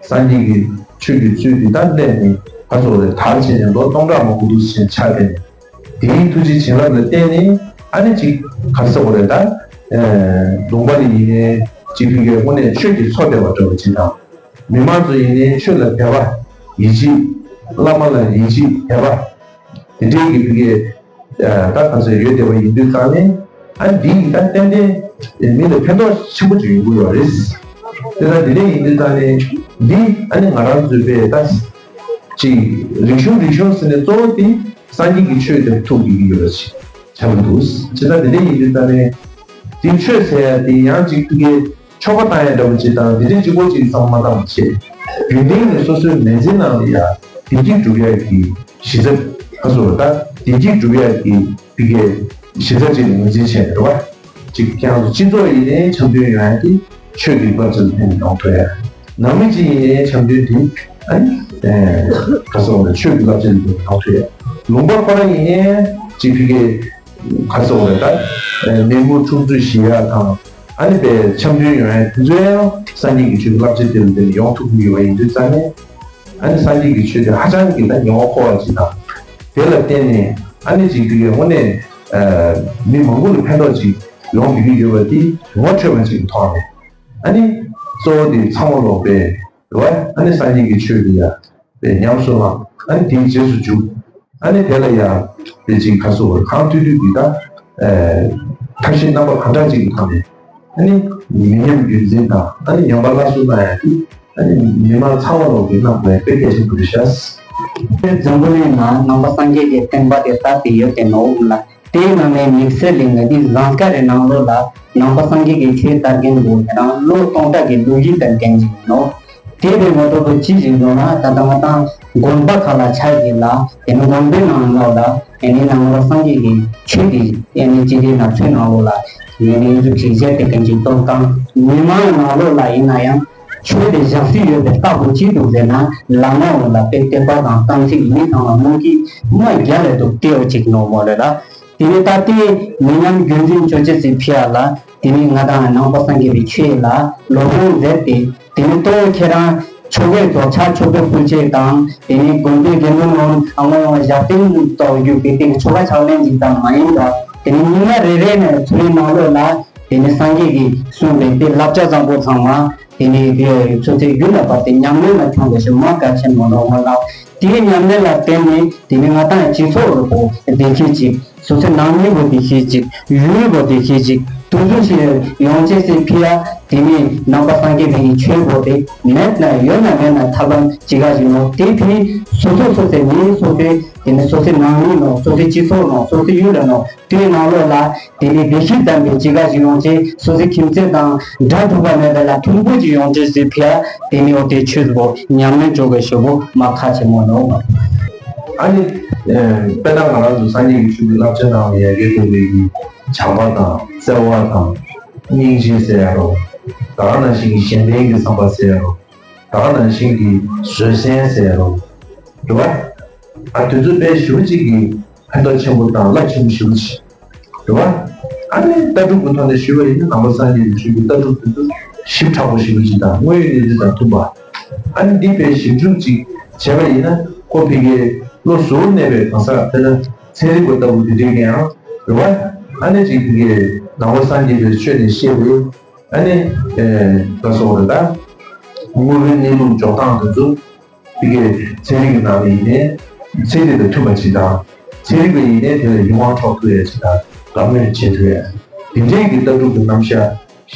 སངས་རྒྱས་ཀྱི་ཆོས་ཀྱི་ཚུལ་འདི་དག་སླད་ནི་ཧ་སོ་རེ་དར་ཕྱིན་ནས་ལོ་སྟོང་ཕྲག་མང་པོ་འདུག་ཕྱིན་ཆགས་ཏེ། དེའི་ཐུགས་རྗེ་བྱིན་རླབས་ལ་བརྟེན་ནས་ཨ་ནི་ཅིག་ག་རེ་ཟེར་དགོས་རེད་ད། ལུང་པ་ལ་ཡིན་ནའི་ཅིག་ཕ་གིའི་དངོས་གནས་ཆོས་ཀྱི་མཚོ་སྟེར་བ་འདྲ་བོ་ཅིག་དང་། མི་མང་ཚོ་ཡིན་ནའི་ཆོས་ལ་དད་པ་ཡིད་ཆེས། བླ་མ་ལ་ཡིད་ཆེས་དད་པ། དེ་འདྲའི་གི་ཕ་གིའི་ད་ག་ཚོད་ཡོད་བསྡད་པ་ཡིན་དུས་ཙང་ནས། ཨ་ནི་འདི་ཡིན་ད་ཏན་ཏན་མི་ལ་ཕན་ཐོགས་ཆེན་པོ་ཅིག་ཡོང་གི་ཡོད་རེད། དེ་ལྟར་དེ་འདྲ་ཡིན་དུས་ཙང་ནས་འདི་ཨ་ནི་ང་རང་ཚོའི་པའི་ད་ཅིག་རིག་གཞུང་རིག་གཞུང་ཟེར་ནས་གཙོ་བོ་དེ་སངས་རྒྱས་ཀྱི་ཆོས་དེ་ཐུགས་དགྱེས་ཀྱི་ཡོད་པ་ཞིག་ཆགས་ཀྱི་འདུག་ཇི་ལྟར་དེ་འདྲ་ཡིན་དུས་ཙང་ནས་དེ་ཆོས་ཟེར་ཡ་དེ་ཡང་ཅིག་ཕ་གིའི་ཆོ་ག་བཏང་ཡ་འདྲ་པོ་ཅིག་དང་དེ་འདྲ་གཅིག་པོ་ཅིག་ཙམ་མ་བཏང་བ་བྱས། རྒྱུན་ལྡན་གྱི་སོ་སོའི་མི་ཚེའི་ནང་ལ་ཡ་བདེ་སྐྱིད་སྒྲུབ་ཡ་གི་གཞི་རྩ་ཁ་སོ་ད་བདེ་སྐྱིད་སྒྲུབ་ཡ་གི་ཕ་གིའི་གཞི་རྩ་ཅིག་ངོས་འཛིན་བྱས་ནས་རེད་བ། ཅིག་ཀྱང་སྤྱི་ཚོགས་ཡིན་ནའི་འཆམ་མཐུན་ཡོང་ཡ་དེ་ཆོས་ཀྱི་བསླབ་བྱ་ལ་བརྟེན་ནས་ཡོང་ཐུབ་ཡ། ནང་མི་གཅིག་ཡིན་ནའི་འཆམ་མཐུན་དེ་ཨ་ནི་ག་ཟེར་བ་ཆོས་ཀྱི་བསླབ་བྱ་ལ་བརྟེན་ནས་ཡོང་ཐུབ་ཡ། ལུང་པ་ཁོ་རང་ཡིན་ནའི་ཅིག་ཕ་གིའི་ག་ཟེར་བ་ད་ནད་མུག་འཁྲུག་རྩོད་ཞི་ཡ་དང་ཨ་ནི་པའི་འཆམ་མཐུན་ཡོང་ཡ་དེ་ཚོ་ཡང་སངས་རྒྱས་ཀྱི་ཆོས་ཀྱི་བསླབ་བྱ་དེ་ལ་བརྟེན་ནས་ཡོང་ཐུབ་ཀྱི་ཡོད་པ་ཡིན་དུས་ཙང་ནས། ཨ་ནི་སངས་རྒྱས་ཀྱི་ཆོས་དེ་ཧ་ཅང་གི་ད་ཉེ་བར་མཁོ་བ་ཅིག་དང་། དེ་ལ་བརྟེན་ནས་ཨ་ནི་ཅིག་དེ་གའི་དངོས་གནས་མི་མང་པོ་ལ་ཕན་ཐོགས་ཅིག་ཡོང་བསྡད་ཀྱི་ཡོད་པ་དེ་ངོ་འཕྲོད་པ་ཅིག་གི་ཐོག་ནས། ཨ་ནི་གཙོ་བོ་དེ་ཚང་མ་ལོག་པའི་རེད་བ། ཨ་ནི་སངས་རྒྱས་ཀྱི་ཆོས་དེ་ཡ་པའི་ཉམས་སུ་བླངས། ཨ་ནི་དེའི་རྗེས་སུ་འཇུག་ཨ་ནི་དེ་ལ་ཡ་པའི་ཅིག་ག་ཟེར་བ་གང་ཐུབ་ཐུབ་ཀྱིས་ད་ཐབས་ཤེས་རྣམ་པ་གང་འདྲ་ཅིག་གི་ཐོག་ནས། ཨ་ནི་མི་ཉམས་རྒྱུན་འཛིན་དང་ཨ་ནི་ཉམས་པ་སླར་གསོ་གནང་ཡ་དེ། ཨ་ནི་མི་མང་ཚང་མ་ལོག་གི་གནང་དགོས་དཔེ་གལ་ཆེན་པོ་རེད་ཤག་འཛམ་བུ་གླིང་ནང་ནང་པ་སངས་རྒྱས་ཀྱི་བསྟན་པ་དེ་དར་ཏེ་ཡོད་དེ་ནོ་ལ། དེའི་ནང་ནས་དམིགས་བསལ་ལས་ང་འདི་ཟངས་དཀར་རི་ནང་ལོགས་ལ་ནང་པ་སངས་རྒྱས་ཀྱི་ཆོས་དར་མཁན་པོ་དེ་རང་ལོ་སྟོང་ཕྲག་གི་ལོ་རྒྱུས་དར་མཁན་ཅིག་ཡིན་ནོ། དེ་བས་ངོ་ཐོག་ཏུ་ཅི་ཞིག་འདུག་ན་ད་ལྟ་ང་དང་དགོན་པ་ཁག་ལ་ཆ་བཞག་ལ་དེ་ནི་དགོན་པའི་ནང་ལོགས་ལ་དེ་ནི་ནང་པ་སངས་རྒྱས་ཀྱི་ཆོས་དེ་དེ་ནི་སྤྱི་བདེ་ནག་ཚོའི་ནང་ལོགས་ལ་དེ་ནི་འཛུགས་ཤིག་བཞེས་ཏེ་མཁན་ཅིག་གཏོང་སྟངས་མི་མང་ནང་ལོགས་ལ་ཡིན་ན་ཡང་། ཆོས་དེ་བཞག་སྲིད་ཡོད་པའི་རྟགས་པོ་ཅི་འདུག་ཟེར་ན་ལམ་ནོར་ལ་དཔེ་དད་པ་དང་གཏམ་ཚིག་མི་ཚང་བ་མོ་གིས་མ་རྒྱ་ལས་འདུག་སྟེའོ་ཅིག་ནོ་མོ་རེད་ལ། དེ་ནི་ད་ལྟའི་མི་ཉམས་རྒྱུན་འཛིན་ཅོ་ཅེ་ཚེ་ཕི་ཡ་ལ་དེ་ནི་ང་དང་ནང་པ་སངས་རྒྱས་པའི་ཆོས་ལ་སློབ་སྦྱོང་མཛད་དེ་དེ་ནི་གཙོ་བོ་ཁྱེད་རང་ཆོ་གའི་རྫོགས་ཆ་ཆོ་གའི་སྤུས་ཆེ་དང་དེ་ནི་དགོན་པའི་དགེ་འདུན་ནང་ཨ་མོ་ཡང་ཞབས་བརྟན་ཏོག་རྒྱུ་གི་སྟེང་ཆོ་ག་ཕྱག་ལེན་ཅིག་ཙམ་མ་ཡིན་པར་དེ་ནི་ཉི་མ་རེ་རེ་ནས་ཚུར་ནང་ལོགས་ལ། དེ་ནི་སངས་རྒྱས་ཀྱིས་གསུངས་པའི་དེ་བསླབ་བྱ་བཟང་པོ་ཚང་མ་དེ་ནི་དེ་ཚོ་ཚེ་རྒྱུན་ལ་བབས་ཏེ་ཉམས་ལེན་ལ་འཁྱོངས་པའི་ཞུ་མ་གལ་ཆེན་མོ་ལོ་མ་ལགས། དེའི་ཉམས་ལེན་ལ་བརྟེན་ནས་དེ་ནི་ང་ཏང་སྤྱི་ཚོགས་ལ་བོ་བདེ་སྐྱིད་ཅིག་སོ་སོའི་ནང་མི་བོ་བདེ་སྐྱིད་ཅིག་ཡུལ་བོ་བདེ་སྐྱིད་ཅིག་དུས་ཚོད་ཞིག་ཡོང་ཅེས་སི་ཕི་ཡ་དེ་ནི་ནང་པ་སངས་རྒྱས་པའི་ཆོས་བོ་དེ་མེད་ན་ཡོད་ན་མེད་ན་ཐབས་ལམ་ཅི་ག་ཞིག་ནོ། དེ་ཕི་སོ་སོ་སོ་སོའི་མི་སོ་སོའི་དེ་ནི་སོ་སོའི་ནང་མི་ནོ། སོ་སོའི་སྤྱི་ཚོགས་ནོ། སོ་སོའི་ཡུལ་ལ་ནོ། དེའི་ནང་ལོགས་ལ་དེ་ནི་བདེ་སྐྱིད་ལྡན་པའི་ཅི་ག་ཞིག་ཡོང་ཅེས། སོ་སོའི་ཁྱིམ་མཚེས་དང་དགྲ་འཐུག་པ་མེད་པ་ལ་མཐུན་པོ་ཅིག་ཡོང་ཅེས་སི་ཕི་ཡ་དེ་ནི་འོ་དེ་ཆོས་བོ་ཉམས་ལེན་བཅོ་དགོས་ཞེ་བོ་མ་ཁ་ཆེ་མོ་ནོ། ཨ་ནི། ཨེ། དཔེར་ན་ང་རང་ཚོ་སངས་རྒྱས་ཀྱི་ཆོས་ཀྱི་བསླབ་བྱ་ནང་ལ་ཡ་གི་དེ་བས་ཀྱི་བྱམས་པ་དང་བརྩེ་བ་དང་སྙིང་རྗེ་ཟེར་ཡ་རོ། ད་ག་ནང་བཞིན་གྱི་གཞན་ཕན་གྱི་བསམ་པ་ཟེར་ཡ་རོ། ད་ག་ནང་བཞིན་གྱི་བཟོད་བསྲན་ཟེར་ཡ་རོ། རེད་བ། ཨ། དེ་ཚོ་དཔེ་ཞེ་པོ་ཅིག་གི་ཕན་ཐོགས་ཆེན་པོ་དང་རླབས་ཆེན་པོ་ཞེ་པོ་ཅིག་རེད་བ། ཨ་ནི་ལྟ་གྲུབ་ཀྱི་ཐོག་ནས་ཞུས་པ་ཡིན་ན་ནང་པ་སངས་རྒྱས་ཀྱི་ཆོས་ཀྱི་ལྟ་གྲུབ་དེ་ཚོ་ཞིབ་ཕྲ་པོ་ཞེ་པོ་ཅིག་དང་དངོས་ཡོད་གནས་ཚུལ་དང་མཐུན་པ། ཨ་ནི་འདི་དཔེ་ཞིབ་འཇུག་ཅིག་བྱས་པ་ཡིན་ན་ཁོ་ཕ་གིའི་བློ་གཟུར་གནས་པའི་གང་ཟག་དེ་ལ་ཚན་རིག་པ་ལྟ་བུ་དེ་འདྲའི་གི་ཡང་རེད་བ། ཨ་ནི་ཅིག་ཕ་གིའི་ནང་པ་སངས་རྒྱས་པའི་ཆོས་ནས་བཤད་པའི་ཨ་ནི་ཨེ་ད་སོང་རེད་ད། དངོས་པོའི་གནས་ལུགས་འཇོག་སྟངས་དེ་ཚོ། དེ་གའི་ཚན་རིག་གི་ནང་ནས་ཡིན་ནའི་ཚན་རིག་དང་མཐུན་པ་ཅིག་དང་། ཚན་རིག་པ་ཡིན་ནའི་དེ་ལ་ཡིད་དབང་འཕྲོག་ཐུབ་ཡ་ཅིག་དང་དགའ་མོས་བྱེད་ཐུབ་ཡ། དེ་འདྲའི་གི་ལྟ་གྲུབ་ཀྱི་རྣམ་གཞག་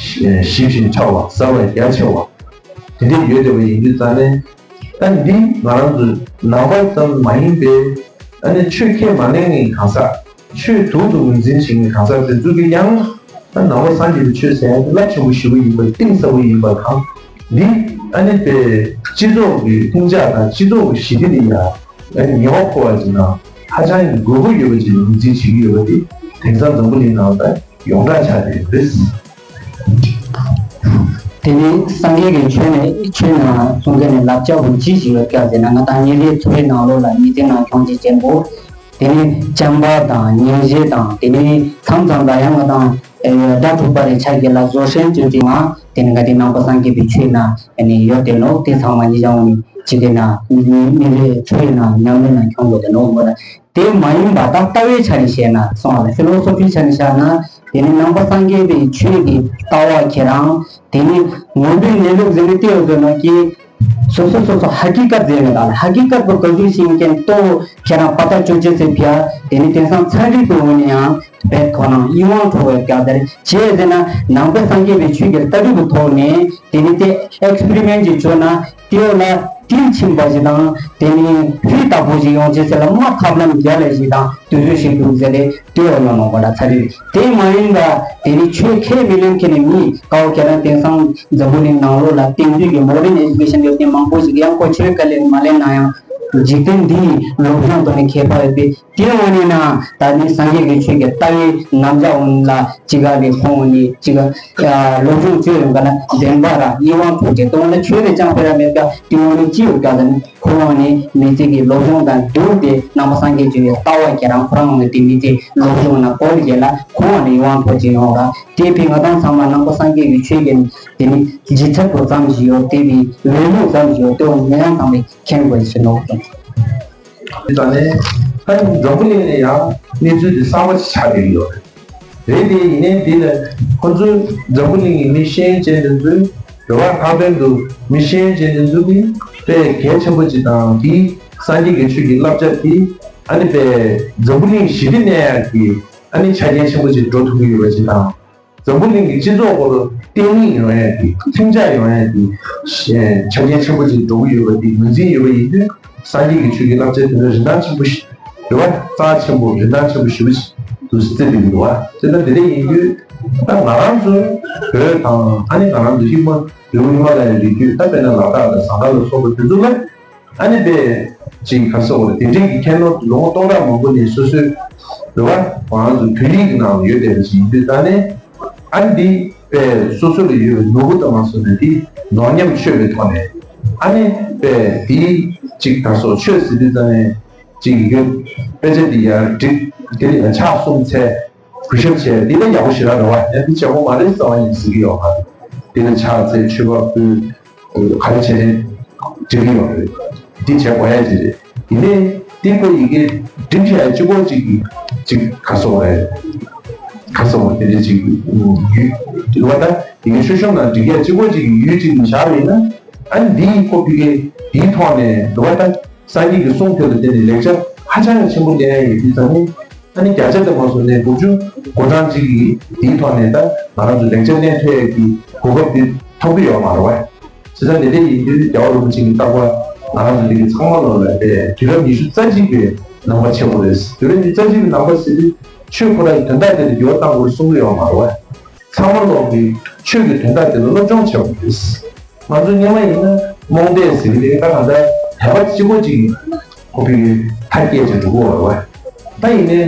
ཞིབ་ཞིང་ཕྲ་བ་གསར་བ་རྒྱ་ཆེ་བ་དེ་འདྲའི་ཡོད་བསྡད་པ་ཡིན་དུས་ཙང་ནས། ད་འདི་ང་རང་ཚོ་ནང་པ་ཙམ་མ་ཡིན་པའི་ཨ་ནི་ཆོས་ཁས་མ་ལེན་མཁན་གང་ཟག་ཆོས་དུག་ཏུ་ངོས་འཛིན་བྱེད་མཁན་གང་ཟག་དེ་ཚོ་གི་ཡང་ད་ནང་པ་སངས་རྒྱས་པའི་ཆོས་ཟེར་ཡ་དེ་རླབས་ཆེན་པོ་ཞེ་པོ་ཡིན་པ་གཏིང་ཟབ་པོ་ཡིན་པ་དང་། འདི་ཨ་ནི་དཔེ་སྤྱི་ཚོགས་ཀྱི་ལྷིང་འཇགས་དང་སྤྱི་ཚོགས་ཀྱི་ཞི་བདེ་ལ་ཡ་ཨ་ནི་ངེས་པ་ཕོག་པ་ཅིག་དང་ཧ་ཅང་གི་དགོས་མཁོ་ཡོད་པ་ཅིག་ངོས་འཛིན་བྱེད་ཀྱི་ཡོད་པ་དེ་དེང་སང་འཛམ་བུ་གླིང་ནང་ལ་ཡོངས་གྲགས་ཆགས་བསྡད་ཡོད་རེད། དེ་ནི་སངས་རྒྱས་ཀྱི་ཆོས་ནས་ཆོས་ནང་གསུང་མཁན་ནས་བསླབ་བྱ་བོ་ཅི་ཞིག་ཡོད་ཀྱང་ཟེར་ན། ང་དང་ཉིན་རེའི་འཚོ་བའི་ནང་ལོགས་ལ་ཉིན་རེའི་ནང་ཁྱོང་ཅི་ཅན་པོ། དེ་ནི་བྱམས་པ་དང་སྙིང་རྗེ་དང་། དེ་ནི་མཚམས་མཚམས་ལ་ཡང་ང་དང་ཨེ་དགྲ་འཐུག་པ་རེ་ཆགས་ཀྱི་ལ་བཟོད་བསྲན་བཅོས་ཀྱི་ང་དེ་ནི་ང་དེ་ནང་པ་སངས་རྒྱས་པའི་ཆོས་ནང་ཨེ་ནི་ཡོད་དེ་ནོ། དེ་ཚང་མ་ཉིན་ཞག་ནི་ཅི་དེ་ན་མི་མི་རེ་འཚོ་བའི་ནང་ཉམས་ལེན་ནང་ཁྱོང་དགོས་དེ་ནོ་མོ་ལ། དེ་མ་ཡིན་པ་ད་ལྟ་བའི་ཆ་ནས་བཤད་ན་སོང་བ་ལ་ཕི་ལོ་སོ་ཕི་ཆ་ནས་བཤད་ན། དེ་ནི་ནང་པ་སངས་རྒྱས་པའི་ཆོས་ཀྱི་ལྟ་བ་ཁྱེད་རང་དེ་ནི་ངོ་བོའི་གནས་ལུགས་ཟེར་ནས་བལྟས་ཡོད་ཟེར་ན་ཀྱི། སོ་སོ་སོ་སོ་ཧ་ཀི་ཀད་ཟེར་ནས་ད་ལ་ཧ་ཀི་ཀད་པོ་ག་ཟུག་ཤིང་ཀྱང་ལྟོ་ཁྱེད་རང་པ་ཏ་ཅོ་ཅེ་ཟེར་ཕི་ཡ། དེ་ནི་དེང་སང་ཚན་རིག་པའི་ངོས་ནས་ཡང་བེད་ཁོ་ནང་ཡིད་དབང་འཕྲོག་པའི་སྐབས་དེར་བྱས་ཟེར་ན། ནང་པའི་སངས་རྒྱས་པའི་ཆོས་ཀྱི་ལྟ་གྲུབ་ཀྱི་ཐོག་ནས་དེ་ནི་དེ་ཨེག་སི་པེ་རི་མེན་ཊི་ཅིག་བྱོས་ན། དེའོ་ན་དྲིལ་ཕྱིན་པ་ཞིག་དང་། དེ་ནི་ཧྲིལ་བཏགས་པོ་ཞིག་ཡོང་ཅེས་ཟེར་ལ་མ་ཐབས་ལམ་རྒྱ་ལས་ཞིག་དང་དུས་ཚོད་ཞིག་འདུག་ཟེར་ཏེ་དེའོ་ཡོང་ནོ་གོ་ད་ཚ་རེད། དེ་མ་ཡིན་པ་དེ་ནི་ཆོས་ཁས་མི་ལེན་མཁན་ནི་མི་ཀའོ་ཁྱེད་རང་དེང་སང་འཛམ་བུ་གླིང་ནང་ལོགས་ལ་དེང་དུས་ཀྱི་མོ་ཌན་ཨེ་ཇུ་ཀེ་ཤན་ཡོད་མཁན་མང་པོ་ཞིག་ཡང་ཁོ་ཆོས་ཁས་ལེན་མ་ལེན་ན་ཡང་འཇིག་རྟེན་འདིའི་ལོ་རྒྱུས་ཐོག་ནས་ཁྱད་པར་ཡོད་པའི། དེ་འོ་ནི་ན་ད་ནི་སངས་རྒྱས་ཀྱི་ཆོས་ཀྱི་ལྟ་བའི་རྣམ་གཞག་འོ་ནི་ལ་ཅི་ག་ལས་ཁོང་འོ་ནི་ཅི་ག་སློབ་སྦྱོང་བཅོས་ཡོང་ག་ན་བདེན་པ་ར་ཡིད་དབང་འཕྲོག་ཅེས་དོན་ལ་ཆོས་ལས་ཅང་སྤེལ་ར་མེད་ཀ། དེ་འོ་ནི་ཅི་ཡོད་ཀ་ད་ནི་ཁོང་འོ་ནི་མི་ཚེ་གི་སློབ་སྦྱོང་དང་བསྡུར་ཏེ་ནང་པ་སངས་རྒྱས་ཀྱི་ལྟ་བ་ཁྱེད་རང་ཁོ་རང་འོ་ནི་དེ་མི་ཚེ་སློབ་སྦྱོང་ན་སྐོར་རྒྱལ་ལ་ཁོང་འོ་ནི་ཡིད་དབང་འཕྲོག་ཅེས་ཡོང་ར། དེ་བས་ང་དང་ཚང་མ་ནང་པ་སངས་རྒྱས་ཀྱི་ཆོས་ཀྱི་དེ་ནི་ལྗིད་ཚད་པོ་ཙམ་ཞིག་ཡོད་དེ་བས་ལས་ལུགས་ཙམ་ཞིག་ཡོད་དེ་འོ་ནི་ཡང་ཚང་མས་མཁྱེན་དགོས་ཞེས་ནོ། དེ་ཙང་ནས་ད་འཛམ་བུ་གླིང་ནས་ཡང་གནས་ཚུལ་དེ་གསར་པ་ཞིག་ཆགས་བསྡད་ཀྱི་ཡོད་རེད། རེད་དེ་ཡིན་ནའི་དེ་ལ་ཁོ་ཚོའི་འཛམ་བུ་གླིང་གི་མི་ཤེས་ཡོན་ཅན་དེ་ཚོས་རེ་བ་ལྷག་དོན་དུ་མི་ཤེས་ཡོན་ཅན་དེ་ཚོ་གིས་དཔེ་གལ་ཆེན་པོ་ཅིག་དང་དེའི་སངས་རྒྱས་ཀྱི་ཆོས་ཀྱི་བསླབ་བྱ་དེ་ཨ་ནི་དཔེ་འཛམ་བུ་གླིང་ཞི་བདེ་གནས་ཡག་གི་ཨ་ནི་ཆ་རྐྱེན་ཆེན་པོ་ཅིག་འགྲོ་ཐུབ་ཀྱི་ཡོད་པ་ཅིག་དང་། འཛམ་བུ་གླིང་གི་སྤྱི་ཚོགས་སྐོར་བརྟན་ལྷིང་ཡོང་ཡ་དེ་ལྷིང་འཇགས་ཡོང་ཡ་དེ་ཆ་རྐྱེན་ཆེན་པོ་ཅིག་འགྲོ་གི་ཡོད་པ་དེ་ངོས་འཛིན་ཡོད་པ་ཡིན་དུས་སངས་རྒྱས་ཀྱི་ཆོས་ཀྱི་བསླབ་བྱ་དེ་ཚོ་རིན་ཐང་ཆེན་པོ་ཞིག་རེད་བ། རྩ་ཆེན་པོ་རིན་ཐང་ཆེན་པོ་ཞེ་པོ་ཅིག་ཏུ་བརྩི་བསྡད་ཀྱི་འདུག་བ། དེ་ལྟར་དེ་འདྲ་ཡིན་དུས་ད་ང་རང་ཚོ་བོད་དང་ཨ་ནི་ང་རང་ཚོ་ཧི་མ་རི་བོ་ཧི་མ་ལ་ཡའི་རི་རྒྱུད་ད་དཔེར་ན་ལ་དྭགས་དང་ཟངས་དཀར་ལ་སོགས་པ་དེ་ཚོ་ལ། ཨ་ནི་པས་ཅིག་ག་སོགས་རེད། དེ་འདྲའི་གི་ཁྱད་ནོར་ལོ་ངོ་སྟོང་ཕྲག་མང་པོ་ནས་སོ་སོའི་རེ་བ་ང་རང་ཚོ་བོད་རིགས་ཀྱི་ནང་ལ་ཡོད་བསྡད་པ་ཅིག་ཡིན་དུས་ད་ནས་ཨ་ནི་འདི་པས་སོ་སོ་ལ་ཡོད་པའི་ནོར་བུ་དང་མ་སོགས་ནས་འདི་ནོར་ཉམས་ཆོད་པའི་ཐོག་ནས་ཨ་ནི་པས་འདི་ཅིག་ག་སོགས་ཆོད་ཟེར་དུས་ད་ནས་ཅིག་ཡོད་དཔེ་ཆ་འདི་ཡར་བསྒྲིགས་དེ་ལ་ཡང་ཕྱག་གསུམ་འཚལ། གུས་ཞབས་བྱས་འདི་ལ་ཡག་པོ་ཞེ་དྲག་རེད་བ། ཡང་འདི་བྱེད་སྒོ་མ་རེད་བསམ་པ་ཡིན་ཟེར་གྱི་ཡོད་མ་རེད། འདི་ལ་ཕྱག་འཚལ་མཆོད་པ་ཕུལ། ག་རེ་བྱས་ནས་འགྲིག་གི་ཡོད་རེད། འདི་བྱས་དགོས་ཡ་ཅིག་རེད། ཡིན་ནའི་འདི་ཁོ་ཡི་གེ་འགྲིག་བྱས་གཅིག་པོ་གཅིག་གིས་གཅིག་ག་སོགས་རེད། ག་སོགས་རེད་དེ་འདྲ་ཅིག་ཡུལ་ལ་བ་ད་ཡི་གེ་ཤོ་ཤོམ་ནང་འགྲིག་ཡ་གཅིག་པོ་གཅིག་གིས་ཡུལ་གཅིག་ཏུ་བཞག་པ་ཡིན་ན་ཨ་ནི་འདིའི་ཁོ་ཕི་གེ་འདིའི་ཐོག་ནས་ལ་བ་ད། སངས་རྒྱས་ཀྱི་གསུང་དེ་ལ་བརྟེན་ནས་ལེགས་ཆ་ཧ་ཅང་ཡང་ཆེན་པོ་ལེན་ཡ་ཡོད་དུས་ཙང་ནི། ཨ་ནི་བརྒྱ་ཆ་དེ་མ་སོང་ནས་དགུ་བཅུ་གོ་གྲངས་གཅིག་གིས་དེའི་ཐོག་ནས་ད་ང་རང་ཚོ་ལེགས་ཆ་ལེན་ཐུབ་ཡ་གི་གོ་སྐབས་དེ་ཐོབ་ཀྱི་ཡོད་མ་རེད་བ། བྱས་ཙང་དེ་འདྲ་ཡིན་དུས་རྒྱལ་བ་རིན་པོ་ཆེ་གི་བརྟག་པ་ང་རང་ཚོ་འདི་གི་ཚང་མ་ལོག་ལ་དེ་དུས་རབས་ཉི་ཤུ་རྩ་གཅིག་པའི་ནང་པ་ཆེན་པོ་རེད། དུས་རབས་ཉི་ཤུ་རྩ་གཅིག་པའི་ནང་པ་ཟེར་དུས་ཆོས་ཁོ་རང་གི་དོན་དག་དེ་ལ་འགྱུར་བ་གཏང་དགོས་རེད་གསུང་གི་ཡོད་མ་རེད་བ། ཚང་མ་ལོག་གི་ཆོས་ཀྱི་དོན་དག་དེ་ལ་སློབ་སྦྱོང་བྱེད་དགོས་རེད། ང་ཚོ་སྔོན་མ་ཡིན་ན་རྨོངས་དད་ཟེར་གི་རེད། ད་གང་ལྟར་དད་པ་གཅིག་པོ་གཅིག་ཁོ་པའི་མཐའ་སྐྱེལ་བྱེད་འགྲོ་གི་ཡོད་རེད་བ། ད་ཡིན་ནའི་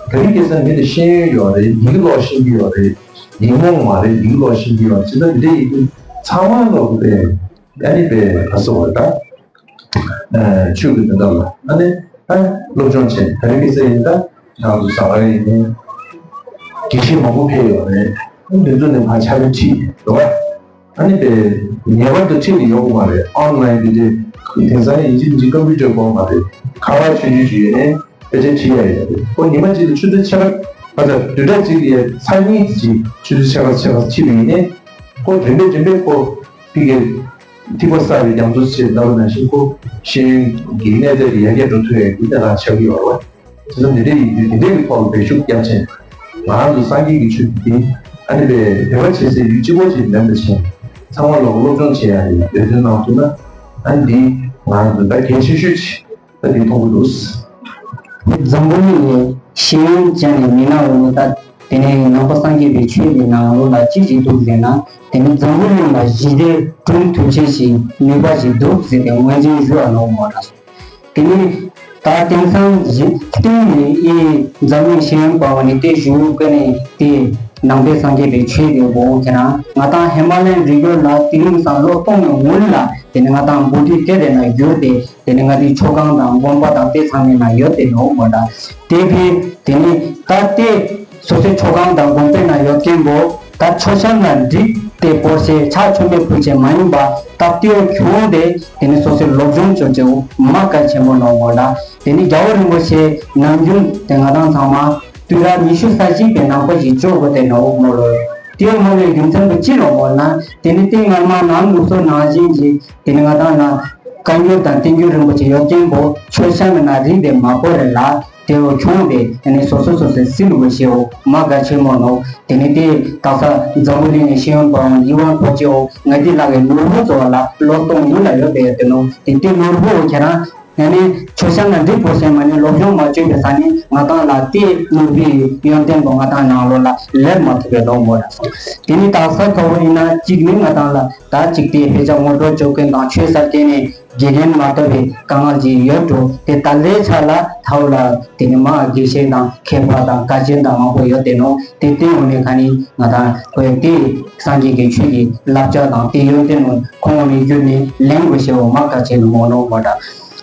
ད་རིང་ཁ་སང་མི་ལ་ཤེས་ཡོན་ཡོད་རེད། ཡི་གེ་ཀློག་ཤེས་ཀྱི་ཡོད་རེད། ཡིག་རྨོངས་མ་རེད། ཡི་གེ་ཀློག་ཤེས་ཀྱི་ཡོད་རེད། ཇི་ལྟར་འདི་འདྲ་ཡིན་དུས་ཚང་མ་ལོག་གི་རེད། ཨ་ནི་པའི་ད་སོ་བ་ད། ཆོས་ཀྱི་དོན་དག་ལ་ཨ་ནི་ཨ་སློབ་སྦྱོང་བྱས། ད་རིང་ཁ་སང་ཡིན་ད་ང་ཚོ་ཟ་ཁང་ཡིན་ནའི་དགེ་བཤེས་མང་པོ་ཕེབས་ཡོད་རེད། འདི་ཚོ་ནས་ཕར་ཕྱག་དཔེ་ཁྲིད་འགྲོ་བ། ཨ་ནི་པའི་ངེས་པར་དུ་ཁྲིད་ནས་ཡོང་དགོས་མ་རེད། ཨོན་ལན་དེ་འདྲའི་དེང་སང་ཡིན་གཅིག་མིན་གཅིག་ཀམ་པུ་ཊར་དགོས་མ་རེད། ཁ་པར་ཆུང་ཆུང་ཞིག་ཡོད་ནའི་དཔེ་ཆ་ཁྲིད་ཡ་ཡོད་རེད། ཁོ་ཉི་མ་གཅིག་ལ་ཆུ་ཚོད་ཕྱེད་ཀ་ཨ་ད་བདུན་ཕྲག་གཅིག་ལ་ཡ་ཚར་གཉིས་ཀྱི་ཆུ་ཚོད་ཕྱེད་ཀ་ཕྱེད་ཀ་ཁྲིད་པ་ཡིན་ནའི་ཁོ་རིམ་པས་རིམ་པས་ཁོ་ཕ་གིར་ཐིགས་པ་བསགས་པའི་རྒྱ་མཚོ་ཞེས་ལབ་པ་ནང་བཞིན་ཁོ་ཤེས་ཡོན་གྱི་གནས་ཚད་དེ་ཡར་རྒྱས་འགྲོ་ཐུབ་ཡག་གི་གནས་སྟངས་ཆགས་ཀྱི་ཡོད་རེད་བ། དེ་ཚོ་འདི་འདྲ་ཡིན་དུས་འདི་འདྲ་གི་ཐོག་ལ་འབད་ཤུགས་རྒྱབ་བྱས། ང་རང་ཚོ་སངས་རྒྱས་ཀྱི་ཆོས་འདི་ཨ་ནི་པའི་དད་པ་བྱེད་སའི་ཡུལ་གཅིག་པོ་ཅིག་མིན་པ་བྱས། ཚང་མ་ལོག་སློབ་སྦྱོང་བྱེད་ཡག་གི་འབད་བརྩོན་གནང་ཐུབ་ན། ཨ་ནི་འདི་ང་རང་ཚོ་ད་གལ་ཆེ་ཤོས་ཅིག་ད་འདི་མཐོང་གི་འདུག་འཛམ་བུ་གླིང་ནས་ཤེས་ཡོན་ཅན་ནས་མི་སྣ་འོ་ནི་ད་དེ་ནས་ནང་པ་སངས་རྒྱས་པའི་ཆོས་ཀྱི་ནང་ལོགས་ལ་ཅི་ཞིག་འདུག་ཟེར་ན། དེ་ནི་འཛམ་བུ་གླིང་ལ་ཞི་བདེ་སྐྲུན་ཐུབ་ཆེད་ཞིག་ནུས་པ་ཞིག་འདུག་ཟེར་ཏེ་ངོས་འཛིན་ཞུ་བ་ནོར་མ་རེད། དེ་ནི་ད་དེང་སང་གཞི་བརྟེན་ནས་ཨི་འཛམ་གླིང་ཤེས་ཡོན་པ་བ་ནི་དེ་ཞུ་ཀ་ནས་དེ་ནང་པའི་སངས་རྒྱས་པའི་ཆོས་དེ་འོ་ཁྱེད་རང་ང་དང་ཧི་མ་ལ་ཡའི་རི་རྒྱུད་ལ་དེ་རིང་སང་ལོ་སྟོང་ནས་སྔོན་ལ་དེ་ནི་ང་དང་བོད་དུས་དེ་རེ་ན་བསྒྱུར་ཏེ། དེ་ནི་ང་དེའི་ཆོས་ཁང་དང་དགོན་པ་དང་དེ་ཚང་མའི་ནང་ཡོད་དེ་ནོ་མོ་ད། དེ་བས་དེ་ནི་ད་དེ་སོ་སོའི་ཆོས་ཁང་དང་དགོན་པའི་ནང་ཡོད་མཁན་པོ་ད་མཆོད་བཤམས་ལ་འགྲིག་དེ་བོར་ཆེ་ཕྱག་མཆོད་མེ་ཕུལ་ཆེ་མ་ཡིན་པ་ད་ལྟེའོ་ཁྱོང་དེ་དེ་ནི་སོ་སོའི་སློབ་སྦྱོང་བྱོས་ཆེའོ་མ་གལ་ཆེན་པོ་ནོ་མོ་ད། དེ་ནི་རྒྱལ་བ་རིན་པོ་ཆེ་ནམ་རྒྱུན་དེ་ང་དང་ཚང་མ་དུས་རབས་ཉི་ཤུ་རྩ་གཅིག་པའི་ནང་པ་ཞིག་བཅོ་དགོས་དེ་ནོ་མོ་ལོ། དེའི་མ་ལོའི་རྒྱུ་མཚན་པོ་ཅི་ནོ་མོ་ན་དེ་ནི་དེ་སྔར་མ་ནང་ལུགས་སྲོལ་ནང་བཞིན་གྱི་དེ་ནི་ང་དང་ན་བཀའ་འགྱུར་དང་བསྟན་འགྱུར་རིན་པོ་ཆེ་ཡོད་མཁན་པོ་མཆོད་བཤམས་ན་རིགས་དེ་མ་བོར་རེ་ལ་དེའོ་ཁྱོང་དེ་དེ་ནི་སོ་སོ་སོ་སོའི་སྲིད་ལུགས་ཤེའོ་མ་གལ་ཆེན་མོ་ནོ། དེ་ནི་དེ་དག་ས་འཛམ་བུ་གླིང་ནས་ཤེས་ཡོན་པའང་ཡིད་དབང་འཕྲོག་ཅེའོ་ང་དེ་ལག་གི་ནོར་བུ་ཚོ་ལ་ལོ་སྟོང་ཡུན་ལ་ཡོད་པའི་དེ་ནོ། དེ་དེ་ནོར་བུ་ཁྱེད་རང་ཡང་ནི་མཆོད་བཤམས་ན་འགྲིག་པོ་ཞེས་མ་ནི་སློབ་སྦྱོང་མ་བྱོས་པའི་ས་ནི་ང་དང་ལ་དེ་ནོར་བུའི་ཡོན་ཏན་པོ་ང་དང་ནང་ལོགས་ལ་སླེབས་མ་ཐུབ་པའི་ལོ་མོ་ར་སོང་། དེ་ནི་དག་ས་ཁ་བོ་ཡིན་ན་གཅིག་ནི་ང་དང་ལ་ད་གཅིག་དེ་དཔེ་ཆ་ངོ་སྤྲོད་བྱོས་མཁན་དང་ཆོས་ས་སྐྱེས་ནས་དགེ་རྒན་མ་ཐོབ་པའི་དཀའ་ངལ་ཅིག་ཡོད་འགྲོ། དེ་ད་ལས་ཆ་ལ་ཐའོ་ལ་དེ་ནི་མ་དགེ་བཤེས་དང་མཁས་པ་དང་དཀའ་ཆེན་དང་མང་པོ་ཡོད་དེ་ནོ། དེ་བསྟན་འོ་ནས་ཁ་ནི་ང་དང་ཁོས་དེ་སངས་རྒྱས་ཀྱི་ཆོས་ཀྱི་བསླབ་བྱ་དང་དེ་ཡོན་ཏན་ནོ་ཁོང་འོ་ནས་བརྒྱུད་ནས་ལེན་དགོས་ཞེས་འོ་མ་གལ་ཆེན་མོ་ནོ་མོ་འདྲ།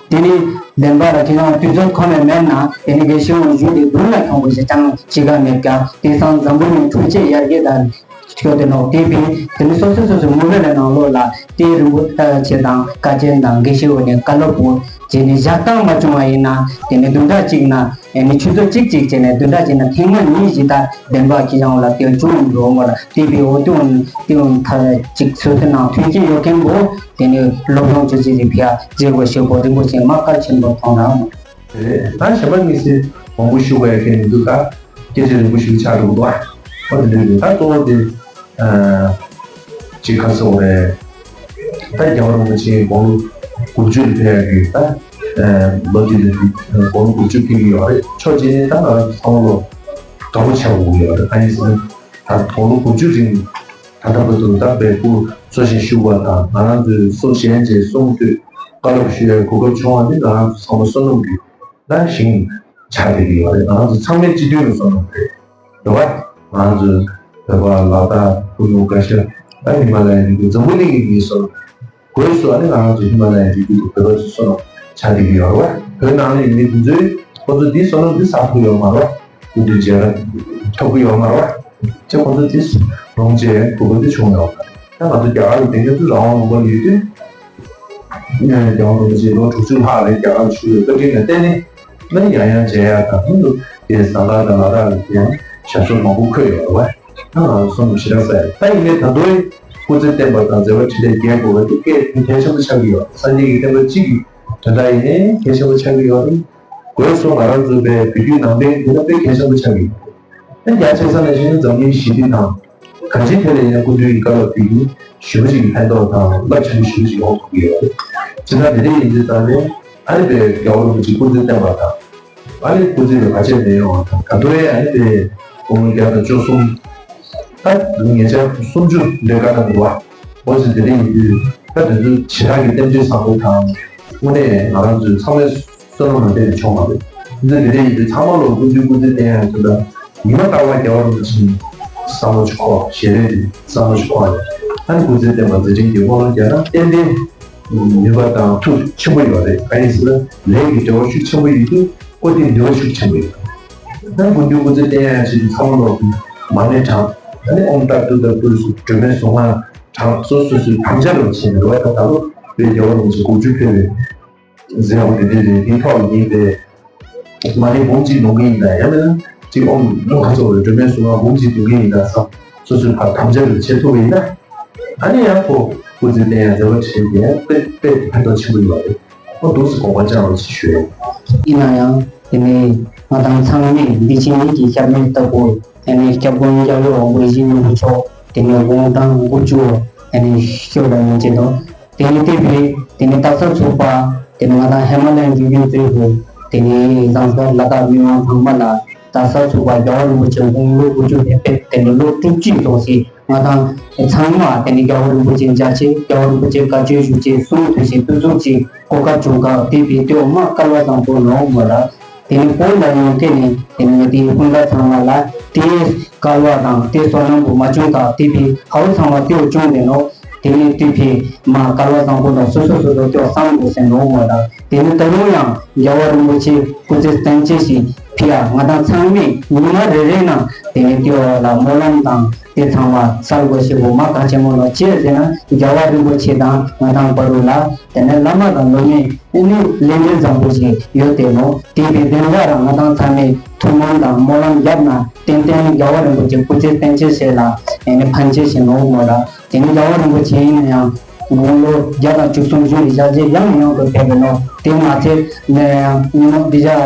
དེ་ནི་བདེན་པ་ལ་ཁྱེད་རང་དུས་ཚོད་ཁོ་ནས་མེད་ན་དེ་ནི་དགེ་བཤེས་འོ་བཞུགས་ཏེ་མདུན་ལ་ཁྱོང་དགོས་ཞེས་ཀྱང་ཅི་ག་མེད་ཀྱང་དེང་སང་འཛམ་བུ་གླིང་འཕྲུལ་ཆས་ཡར་རྒྱས་དང་ཁྱོད་དེ་ནོ་དེ་བས་དེ་ནི་སོ་སོ་སོ་སོའི་མུ་གེ་ལ་ནང་ལོགས་ལ་དེ་རིན་པོ་ཆེ་དང་དཀའ་ཆེན་དང་དགེ་བཤེས་འོ་ནས་བཀའ་སློབ་པོ་བྱས་ནས་བཞག་སྟངས་མ་བྱུང་བ་ཡིན་ན་དེ་ནི་བདུན་ཕྲག་གཅིག་ན། ཨ་ནི་ཆུ་ཚོད་གཅིག་གཅིག་བྱས་ནས་བདུན་ཕྲག་གཅིག་ན་ཐེངས་མ་གཉིས་ཤིག་ད་བདེན་པ་ཁྱི་ཅང་ལ་དེ་བྱུང་འགྲོ་མོ་ལ་དེ་བས་འོ་དེ་འོ་དེ་འོ་ཐ་གཅིག་སོ་སོའི་ནང་མཐུན་རྐྱེན་ཡོད་མཁན་པོ་དེ་ནི་སློབ་སྦྱོང་ཆུ་ཚོད་ཅིག་ཕྱག་མཛད་དགོས་ཞེས་པོ་རིན་པོ་ཆེ་མ་གལ་ཆེན་པོ་མཐོང་རང་མོ། རེད། ད་གཞན་པ་དམིགས་བསལ་མང་པོ་ཞུ་དགོས་ཡ་གལ་མི་འདུག་ད་སྐད་ཆ་རིང་པོ་ཞིག་ཆགས་འགྲོ་གི་འདུག་ཨ་འོ་དེ་འདྲ་ཡོད། ད་གཙོ་བོ་དེ་ཅིག་ག་སོང་རེད། ད་རྒྱལ་བ་རིན་པོ་ཆེའི་དགུང་ལོ་དགུ་བཅུ་ལ་ཕེབས་ཡག་གི་ད་ལོ་འདི་ལ་དགུང་ལོ་དགུ་བཅུ་ཕེབས་ཀྱི་ཡོད་རེད། ཕྱོགས་གཅིག་ནས་ད་ང་རང་ཚོ་ཚང་མ་ལོ་དགའ་པོ་ཆགས་དགོས་ཀྱི་ཡོད་རེད། ཨ་ནི་ཟེར་ན་ད་དགུང་ལོ་དགུ་བཅུ་རིང་ད་ལྟ་བར་དུ་ད་འབད་འབུངས་འཚོ་ཞིང་བཞུགས་པ་དང་ང་རང་ཚོའི་སྲོག་གཞན་གྱི་གསུང་ཐོས་བཀའ་སློབ་ཞུ་ཡའི་གོ་སྐབས་བྱུང་བ་ནི་ང་རང་ཚོ་ཚང་མ་བསོད་ནམས་ཀྱི་ད་ཞིང་ཆགས་བསྡད་ཀྱི་ཡོད་རེད། ང་རང་ཚོ་ཚང་མའི་སྤྱི་མཐུན་གྱི་བསོད་ནམས་རེད། རེད་བ། ང་ཚོའི་བོད་པ་ལ་དྭགས་ཕུ་ནུ་ག་ཤ་ད་ཧི་མ་ལ་ཡའི་རི་རྒྱུད་འཛམ་བུ་གླིང་གི་མིའི་སོ་སྒོས་སུ་ཨ་ནི་ང་ཚོ་ཧི་མ་ལ་ཡའི་རི་རྒྱུད་དུ་བོད་པ་ཚོའི་སོ་ཆ་དེ་གི་ཡོད་རེད་བ། བོད་ནང་ལ་ཡོད་མི་དེ་ཚོས་ཁོ་ཚོ་འདི་སོ་ནམ་འདི་ས་ཐུབ་ཡོད་མ་རེད་བ། སྐུ་དྲིན་རྗེས་ལ་ཐོབ་གི་ཡོད་མ་རེད་བ། ཅེས་ཁོ་ཚོ་འདི་རོང་ཆེ་བོད་པ་འདི་བྱུང་ཡོད་རེད། ད་ང་ཚོ་རྒྱ་གར་ལ་བསྡད་མཁན་ཚོ་རང་དབང་ལུང་པ་ལ་ཡོད་དུས། རྒྱལ་བ་རིན་པོ་ཆེ་ལོ་དྲུག་ཅུ་ལྷག་རིང་རྒྱ་གར་བཞུགས་པའི་བཀའ་དྲིན་ལ་བརྟེན་ནས་ནི་ཡང་ཡང་མཇལ་ཡག་དང་ལྷུན་དུ་དེ་ཟངས་དཀར་དང་ལ་དྭགས་ལ་ཡང་ཞབས་ཞུ་མང་པོ་འཁོད་ཡོད་རེད་བ། ད་ང་ཚོ་སོང་ཞེ་དྲག་ས་ཡ་ད་ཡིན་ནའི་ད་དུང་སྐུ་ཚེ་བརྟན་པ་དང་མཛད་པ་འཕྲིན་ལས་རྒྱས་དགོས་པ་དེ་སྐད་གལ་ཆེན་པོ་ཆགས་ཀྱི་ཡོད། སངས་རྒྱས་ཀྱི་བསྟན་པ་གཅིག་གི་ དེ་འདྲ་ཡིན་ནའི་གལ་ཆེན་པོ་ཆགས་ཀྱི་ཡོད་རེད། སྒོས་སུ་ང་རང་ཚོའི་བོད་བརྒྱུད་ནང་བསྟན་འདི་ལ་དཔེ་གལ་ཆེན་པོ་ཆགས་ཀྱི་ཡོད་རེད། ཨ་རྒྱ་ཆེ་ས་ནས་བཤད་ན་འཛམ་གླིང་ཞི་བདེ་དང་། གང་ཅིའི་ཐད་ལ་ཡིན་ན་སྐུ་མདུན་གྱི་བཀའ་སློབ་དེ་གིས་ཞེ་པོ་ཅིག་གི་ཕན་ཐོགས་དང་རླབས་ཆེན་པོ་ཞེ་པོ་ཅིག་ཡོང་ཐུབ་ཀྱི་ཡོད་རེད། ཇི་ལྟར་དེ་འདྲ་ཡིན་དུས་ཙང་ནས་ཨ་ནི་བོད་རྒྱལ་བ་རིན་པོ་ཆེ་སྐུ་ཚེ་བརྟན་པ་དང་། ཨ་ནི་སྐུ་ཚེ་ལ་བར་ཆད་མི་ཡོང་བ་དང་། ད་དུང་ཨ་ནི་དེ་དགུང་ལོ་བརྒྱ་དང་བཅུ་གསུམ། ད་ཉེ་ཆར་སུམ་ཅུ་འདྲ་བཀའ་གནང་འདུག་བ། འོ་ཙི་དེ་འདྲ་ཡིན་དུས་ད་དེ་ཚོ་ཞེ་དྲག་གི་བསྟན་བཅོས་བཟང་པོ་དང་། དངོས་གནས་ང་རང་ཚོའི་ཚང་མའི་བསོད་ནམས་ལ་བརྟེན་ནས་བྱུང་བ་རེད། འདི་ཚོ་དེ་འདྲ་ཡིན་དུས་ཚང་མ་ལོ་སྐུ་མདུན་སྐུ་ཚེ་བརྟན་ཡག་ཚོ་དང་། ཉི་མ་རྟག་པར་རྒྱལ་བ་རིན་པོ་ཆེ་བསམ་བློ་ཞིག་འཁོར། ཞལ་རས་དེ་བསམ་བློ་ཞིག་འཁོར་ཡ། ཨ་ནི་སྐུ་ཚེ་བརྟན་པ་མཛད་འཕྲིན་གྱི་སྨོན་ལམ་རྒྱག་ན་ཏན་ཏན་ནུས་པ་དང་མཐུ་ཆེན་པོ་ཡོད་རེད། གང་ཡིན་ཟེར་ན་ལས་ཀྱི་འབྲེལ་བ་ཤུགས་ཆེན་པོ་ཡོད་དུས་ཀོ་དེ་ནུས་པ་ཤུགས་ཆེན་པོ་ཡོད། ད་སྐུ་མདུན་སྐུ་ཚེ་བརྟན་ཡག་ཆེད་དུ་ཚང་མ་ལོག་མར་མེ་དྲངས། ཨ་ནི་ཨོཾ་ཏཱ་ཏུཏྟཱ་ཏུ་སོགས་སྒྲོལ་མའི་གཟུངས་སྔགས་དྲངས། སོ་སོ་སོའི་དམ་བཅའ་ལ་བྱས་ནས་རེད་བ། ད་ད་ལོ་བོད་རྒྱལ་བ་རིན་པོ་ཆེ་དགུ་བཅུ་ཕེབས་པའི་མཛད་སྒོ་དེ་འདྲ་རེད། དེའི་ཐོག་ལ་ཡིན་པའི་མར་མེ་འབུམ་གཅིག་འདོན་གྱི་ཡིན་ད། ཡང་མིན་ན་ཅིག་ཨོཾ་ལུང་ཁ་ཚོགས་རེད། སྒྲོལ་མའི་གཟུངས་སྔགས་འབུམ་གཅིག་འདོན་གྱི་ཡིན་ད་བསམ། སོ་སོའི་ཕར་དམ་བཅའ་རེ་བྱེད་ཐུབ་པ་ཡིན་ན། ཨ་ནི་ཡང་ཁོ་སྐུ་ཚེ་བརྟན་ཡག་མཛད་པ་བྱེད་མཁན་དཔེ་དཔེ་ཕན་ཐོགས་ཆེན་པོ་ཡོད་རེད། ཨོ་འདུག་སེ་དགོངས་པ་བཅངས་རོགས་ཞེས་ཞུ་ཡ་ཡིན། ཡིན་ན་ཡང་དེ་ནས་ང་དང་ཚང་མས་འདི་ཕྱི་གཉིས་ཀྱི་ཞབས་གནས་ལྟ་བུ། དེ་ནས་སྐྱབས་མགོན་རྒྱལ་བའི་དབང་པོ་ཡིད་བཞིན་ནོར་བུ་མཆོག་དེ་ནས་དགུང་གྲངས་དགུ་བཅུ་དེ་ནས་སྐྱོད་ལ་ཡིན་གྱི་འདུག་དེ་ནས་དེ་བས་དེ་ནས་ད་ས་ཚུགས་པ་དེ་ནས་ང་དང་ཧི་མ་ལ་ཡའི་འབྱུང་ཁུངས་གཙོས་པའི་དེ་ནས་བཟང་ས་ལ་དྭགས་མི་མང་ཚང་མ་ལ་ད་ས་ཚུགས་པ་རྒྱལ་བ་རིན་པོ་ཆེ་དགུང་ལོ་དགུ་བཅུ་ཕེབས་པའི་དེ་ནས་ལོ་དྲུག་ཅུའི་རྫོགས་ཆེན། ང་དང་ཚང་མ་དེ་ནས་རྒྱལ་བ་རིན་པོ་ཆེ་མཇལ་ཆེད། རྒྱལ་བ་རིན་པོ་ཆེ་བཀའ་ཆོས་ཞུ་ཆེད་གསུང་ཐོས་ཆེད་དུས་ཚོད་ཅིག་གོ་སྐབས་བྱུང་སྐབས་དེ་བས་དེའོ་མ་སྐལ་བ་བཟང་པོ་ནོ་མོ་ལ། དེ་ནས་བོད་ལ་ཡོང་མཁན་ནས་དེ་ནས་ང་དེའི་སྤུན་ཟླ་ཚང་མ་ལ་དེའི་སྐལ་བ་དང་དེའི་བསོད་ནམས་པོ་མ་བྱུང་ད་དེ་བས་ཧའོ་ཚང་མ་དེའོ་བྱུང་དེ་ནོ། དེ་ནས་དེ་བས་མ་སྐལ་བ་བཟང་པོ་ནོ་སོ་སོ་སོ་སོ་དེའོ་བསམ་དགོས་ཟེར་ནོ་མོ་ལ། དེ་ནས་ད་རུང་ཡང་རྒྱལ་བ་རིན་པོ་ཆེ་སྐུ་ཚེ་བརྟན་ཅེས་ཤིག་ཕི་ཡ་ང་དང་ཚང་མས་ཉི་མ་རེ་རེ་ནང་དེ་ནས་དེའོ་ལ་སྨོན་ལམ་དང་དེ་ཚང་མ་གསལ་དགོས་ཞེས་པོ་མ་ག་ཆེན་མོ་ནོ་ཅེས་ཟེར་ན་རྒྱལ་བ་རིན་པོ་ཆེ་དང་ང་དང་བར་རུ་ལ་དེ་ནས་བླ་མ་དང་སློབ་མའི་ཨེ་ནི་ལས་འབྲེལ་བཟང་པོ་ཞིག་ཡོད་དེ་ནོ། དེ་བས་དེ་འདྲ་རང་ང་དང་ཚང་མས་ཐུགས་སྨོན་དང་སྨོན་ལམ་བརྒྱབ་ན་ཏན་ཏན་རྒྱལ་བ་རིན་པོ་ཆེ་སྐུ་ཚེ་བརྟན་ཅེས་ཤིག་ལ་ཨེ་ནི་ཕན་ཆེ་ཞིག་ནོ་མོ་ལ། དེ་ནི་རྒྱལ་བ་རིན་པོ་ཆེ་ཡིན་ན་ཡང་དགུང་ལོ་བརྒྱ་དང་བཅུ་གསུམ་བཞུགས་ནས་ཞལ་མཇལ་ཡང་ནས་ཡང་དུ་ཕེབས་པའི་ནོ། དེ་མ་ཚད་ནས་ཡང་ཉིན་མོ་འདི་ཞག་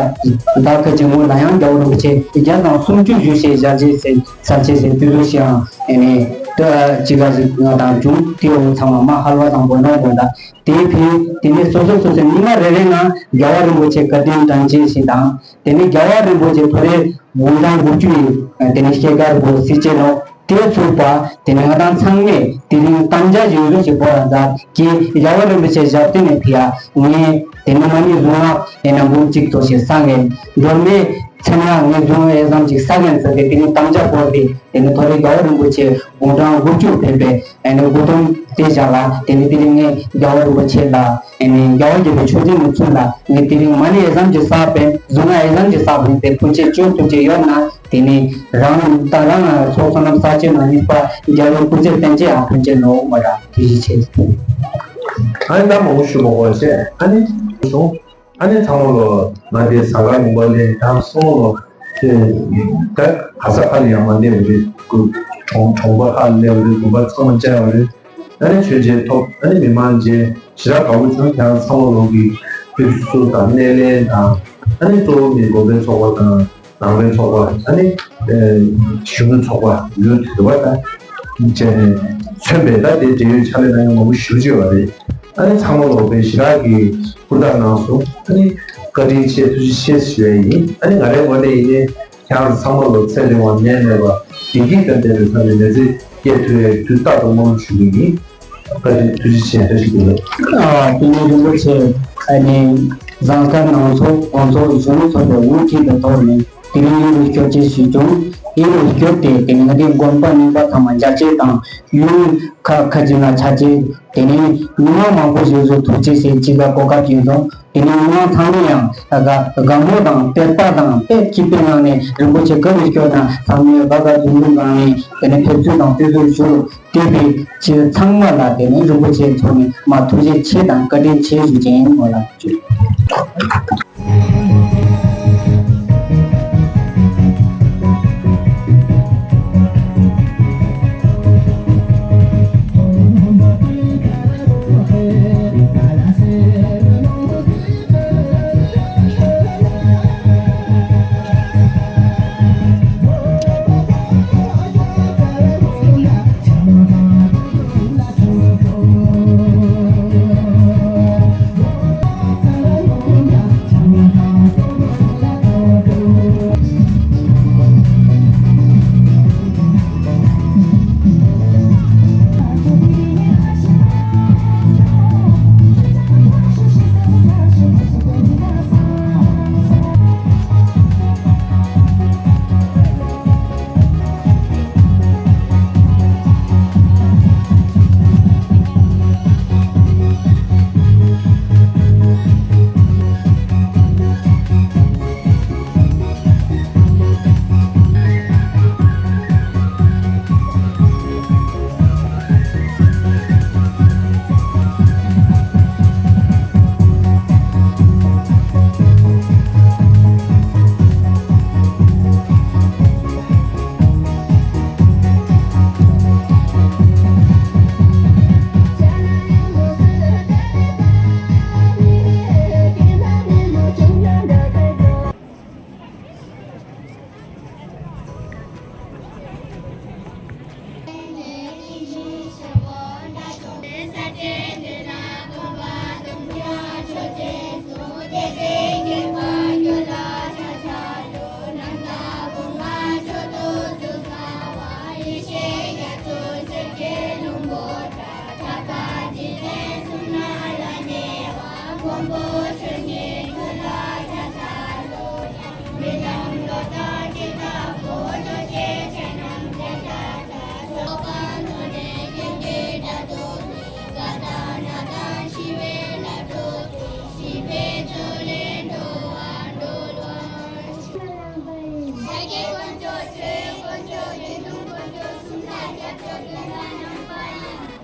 ཟླ་ཁ་ཅིག་སྔོན་ལ་ཡང་རྒྱལ་བ་རིན་པོ་ཆེ་བརྒྱ་དང་སུམ་ཅུ་བཞུགས་ཞེས་ཞལ་མཇལ་ཟེར་ས་ཆེ་ཟེར་དུས་ཚོད་ཞིག་ཡང་ཨེ་ནས་ཅི་ག་ཞིག་ང་དང་བྱུང་དེའོ་ཚང་མ་མ་ཧལ་བ་དང་བོ་ནོ་བོ་ད། དེའི་ཕྱིར་དེ་ནས་སོ་སོ་སོ་སོའི་ཉི་མ་རེ་རེ་ནང་རྒྱལ་བ་རིན་པོ་ཆེ་བཀའ་དྲིན་དྲན་ཅེས་ཤིག་དང་། དེ་ནས་རྒྱལ་བ་རིན་པོ་ཆེ་ཐོ་རེ་དགུང་གྲངས་དགུ་བཅུ་ཡི་དེ་ནས་སྐྱེས་སྐར་བོ་སྲིད་ཅེས་ནོ། དེ་ཚུགས་པ་དེ་ནས་ང་དང་ཚང་མས་དེ་རིང་དམ་བཅའ་ཞིག་བཟོ་ཞིག་བོ་ར་མཛད་ཀྱི་རྒྱལ་བ་རིན་པོ་ཆེ་ཞབས་བརྟན་ནས་ཕི་ཡ་ངས་དེ་ནས་མ་ཎི་གཟུངས་སྔགས་དེ་ནས་འབུམ་གཅིག་ཐོག་ཞིག་བསག་ངེས། སྒྲོལ་མའི་མཚན་སྔགས་ངས་གཟུངས་ཨེ་ཙམ་ཞིག་བསག་ངེས་ཟེར་ཏེ་དེ་ནས་དམ་བཅའ་བོར་ཏེ་དེ་ནས་ཐོ་རེ་རྒྱལ་བ་རིན་པོ་ཆེ་དགུང་གྲངས་དགུ་བཅུ་ཕེབས་པའི་ཨེ་ནས་དགུང་སྟོན་དེ་བཞག་ལ། དེ་ནས་དེ་རིང་ངས་རྒྱལ་བ་རིན་པོ་ཆེ་ལ་ཨེ་ནས་རྒྱལ་བ་དགྱེས་པའི་མཆོད་རྟེན་ནས་ཚུར་ལ་ངས་དེ་རིང་མ་ཎི་ཨེ་ཙམ་གྱི་བསགས་པས་གཟུངས་སྔགས་ཨེ་ཙམ་གྱི་བསགས་པས་དེ་ཕུན་ཆད་སྐྱོབ་ཐུབ་ཀྱི་ཡོད་ན་དེ་ནས་རང་ད་རང་ཚོགས་བསོད་ནམས་བསགས་ཆེད་ནང་གཉིས་པ་རྒྱལ་བའི་སྐུ་ཚེ་བརྟན་ཅེས་ཨ་ཕུན་ཆད་ནོ་མ་ར་དེ་ཞིག་ཆེ། ཨ་ནི་ད་མང་པོ་ཞུ་མ་དགོས་ཤེས་ཨ་ནི་བྱུང་། ཨ་ནི་ཚང་མ་ལོ་ང་དེ་ཟ་ཁང་ལུང་པ་ལས་དང་སོང་ལོ་དེ་ད་ག་ས་ཧ་ལ་ཡང་མ་སླེབས་རེད། ཁུ་གྲོང་གྲོང་པ་ཧ་ལ་སླེབས་རེད། དགོན་པ་ཚང་མ་བཅར་བ་རེད། ཨ་ནི་མཆོད་མཇལ་ཐོབ། ཨ་ནི་མི་མང་མཇལ་ཞེ་དྲག་དགའ་པོ་བྱུང་། ཡང་ཚང་མ་ལོ་གི་ཕེབས་བསུ་དང་སྣེ་ལེན་དང་། ཨ་ནི་གཙོ་བོ་ནི་དགོན་པའི་ཚོགས་པ་དང་ནང་པའི་ཚོགས་པ། ཨ་ནི་གཞོན་ནུ་ཚོགས་པ་ཡོད་དེ་བ་དང་བཅས་ནས་མཚོན་པའི་ད་དེ་འབྲེལ་ཡོད་ཕྱག་ལས་གནང་མཁན་མང་པོ་ཞེ་པོ་ཅིག་ཡོད་པ་རེད། ཨ་ནི་ཚང་མ་ལོ་དཔེ་ཞེ་དྲག་གི་ཧུར་ཐག་གནང་སོང་། ཨ་ནི་བཀའ་དྲིན་ཆེ། ཐུགས་རྗེ་ཆེ་ཞུ་ཡ་ཡིན། ཨ་ནི་ང་རའི་ངོས་ནས་ཡིན་ནའི་ཁྱེད་རང་ཚང་མ་ལོ་ཚེ་རིང་བ་ནད་མེད་པ་བདེ་སྐྱིད་དང་ལྡན་པའི་ས་ནས་མི་ཚེ་སྐྱེལ་ཐུབ་ཡའི་དུས་རྟག་ཏུ་སྨོན་ལམ་ཞུ་གི་ཡིན། བཀའ་དྲིན། ཐུགས་རྗེ་ཆེ། བཀྲ་ཤིས་བདེ་ལེགས། ཨ་དེ་ནས་རིན་པོ་ཆེ་ཨ་ནི་ཟངས་དཀར་ནང་ཚོགས་དགོན་ཚོགས་གཞོན་ནུ་ཚོགས་པའི་དབུ་ཁྲིད་དུ་གཏོགས་ནས་དེ་རིང་ཡུལ་ལ་སྐྱོད་ཅེས་ཞུས་བྱུང་། ཡུལ་ལ་སྐྱོད་དེ་དེ་ནས་ང་དེ་དགོན་པ་རྙིང་པ་ཚང་མ་མཇལ་ཅེས་དང་ཡུལ་ཁ་ཁ་ཅིག་ན་ཆ་ཅེས། དེ་ནས་མི་མང་མང་པོ་ཞིག་བཟོ་ཐུབ་ཅེས་ཟེར་གཅིག་ལ་གོ་སྐབས་ཡིན་སོང་། དེ་ནས་མི་མང་ཚང་མས་ཡང་དགའ་དགའ་མོ་དང་དཔེ་ལྟ་དང་དཔེ་སྐྱིད་པའི་ངང་ནས་རིན་པོ་ཆེ་ག་རུ་སྐྱོད་ན་ཚང་མས་དགའ་དགའ་འཛུམ་འཛུམ་ངང་ནས་དེ་ནས་ཕེབས་བསུ་དང་དུས་ཚོད་ཞུ། དེ་བས་ཁྱེད་ཚང་མ་ལ་དེ་ནས་རིན་པོ་ཆེ་མཚོན་ནས་མ་ཐུགས་རྗེ་ཆེ་དང་བཀའ་དྲིན་ཆེ་ཞུ་ཅེས་ཡིན་མོ་ལ།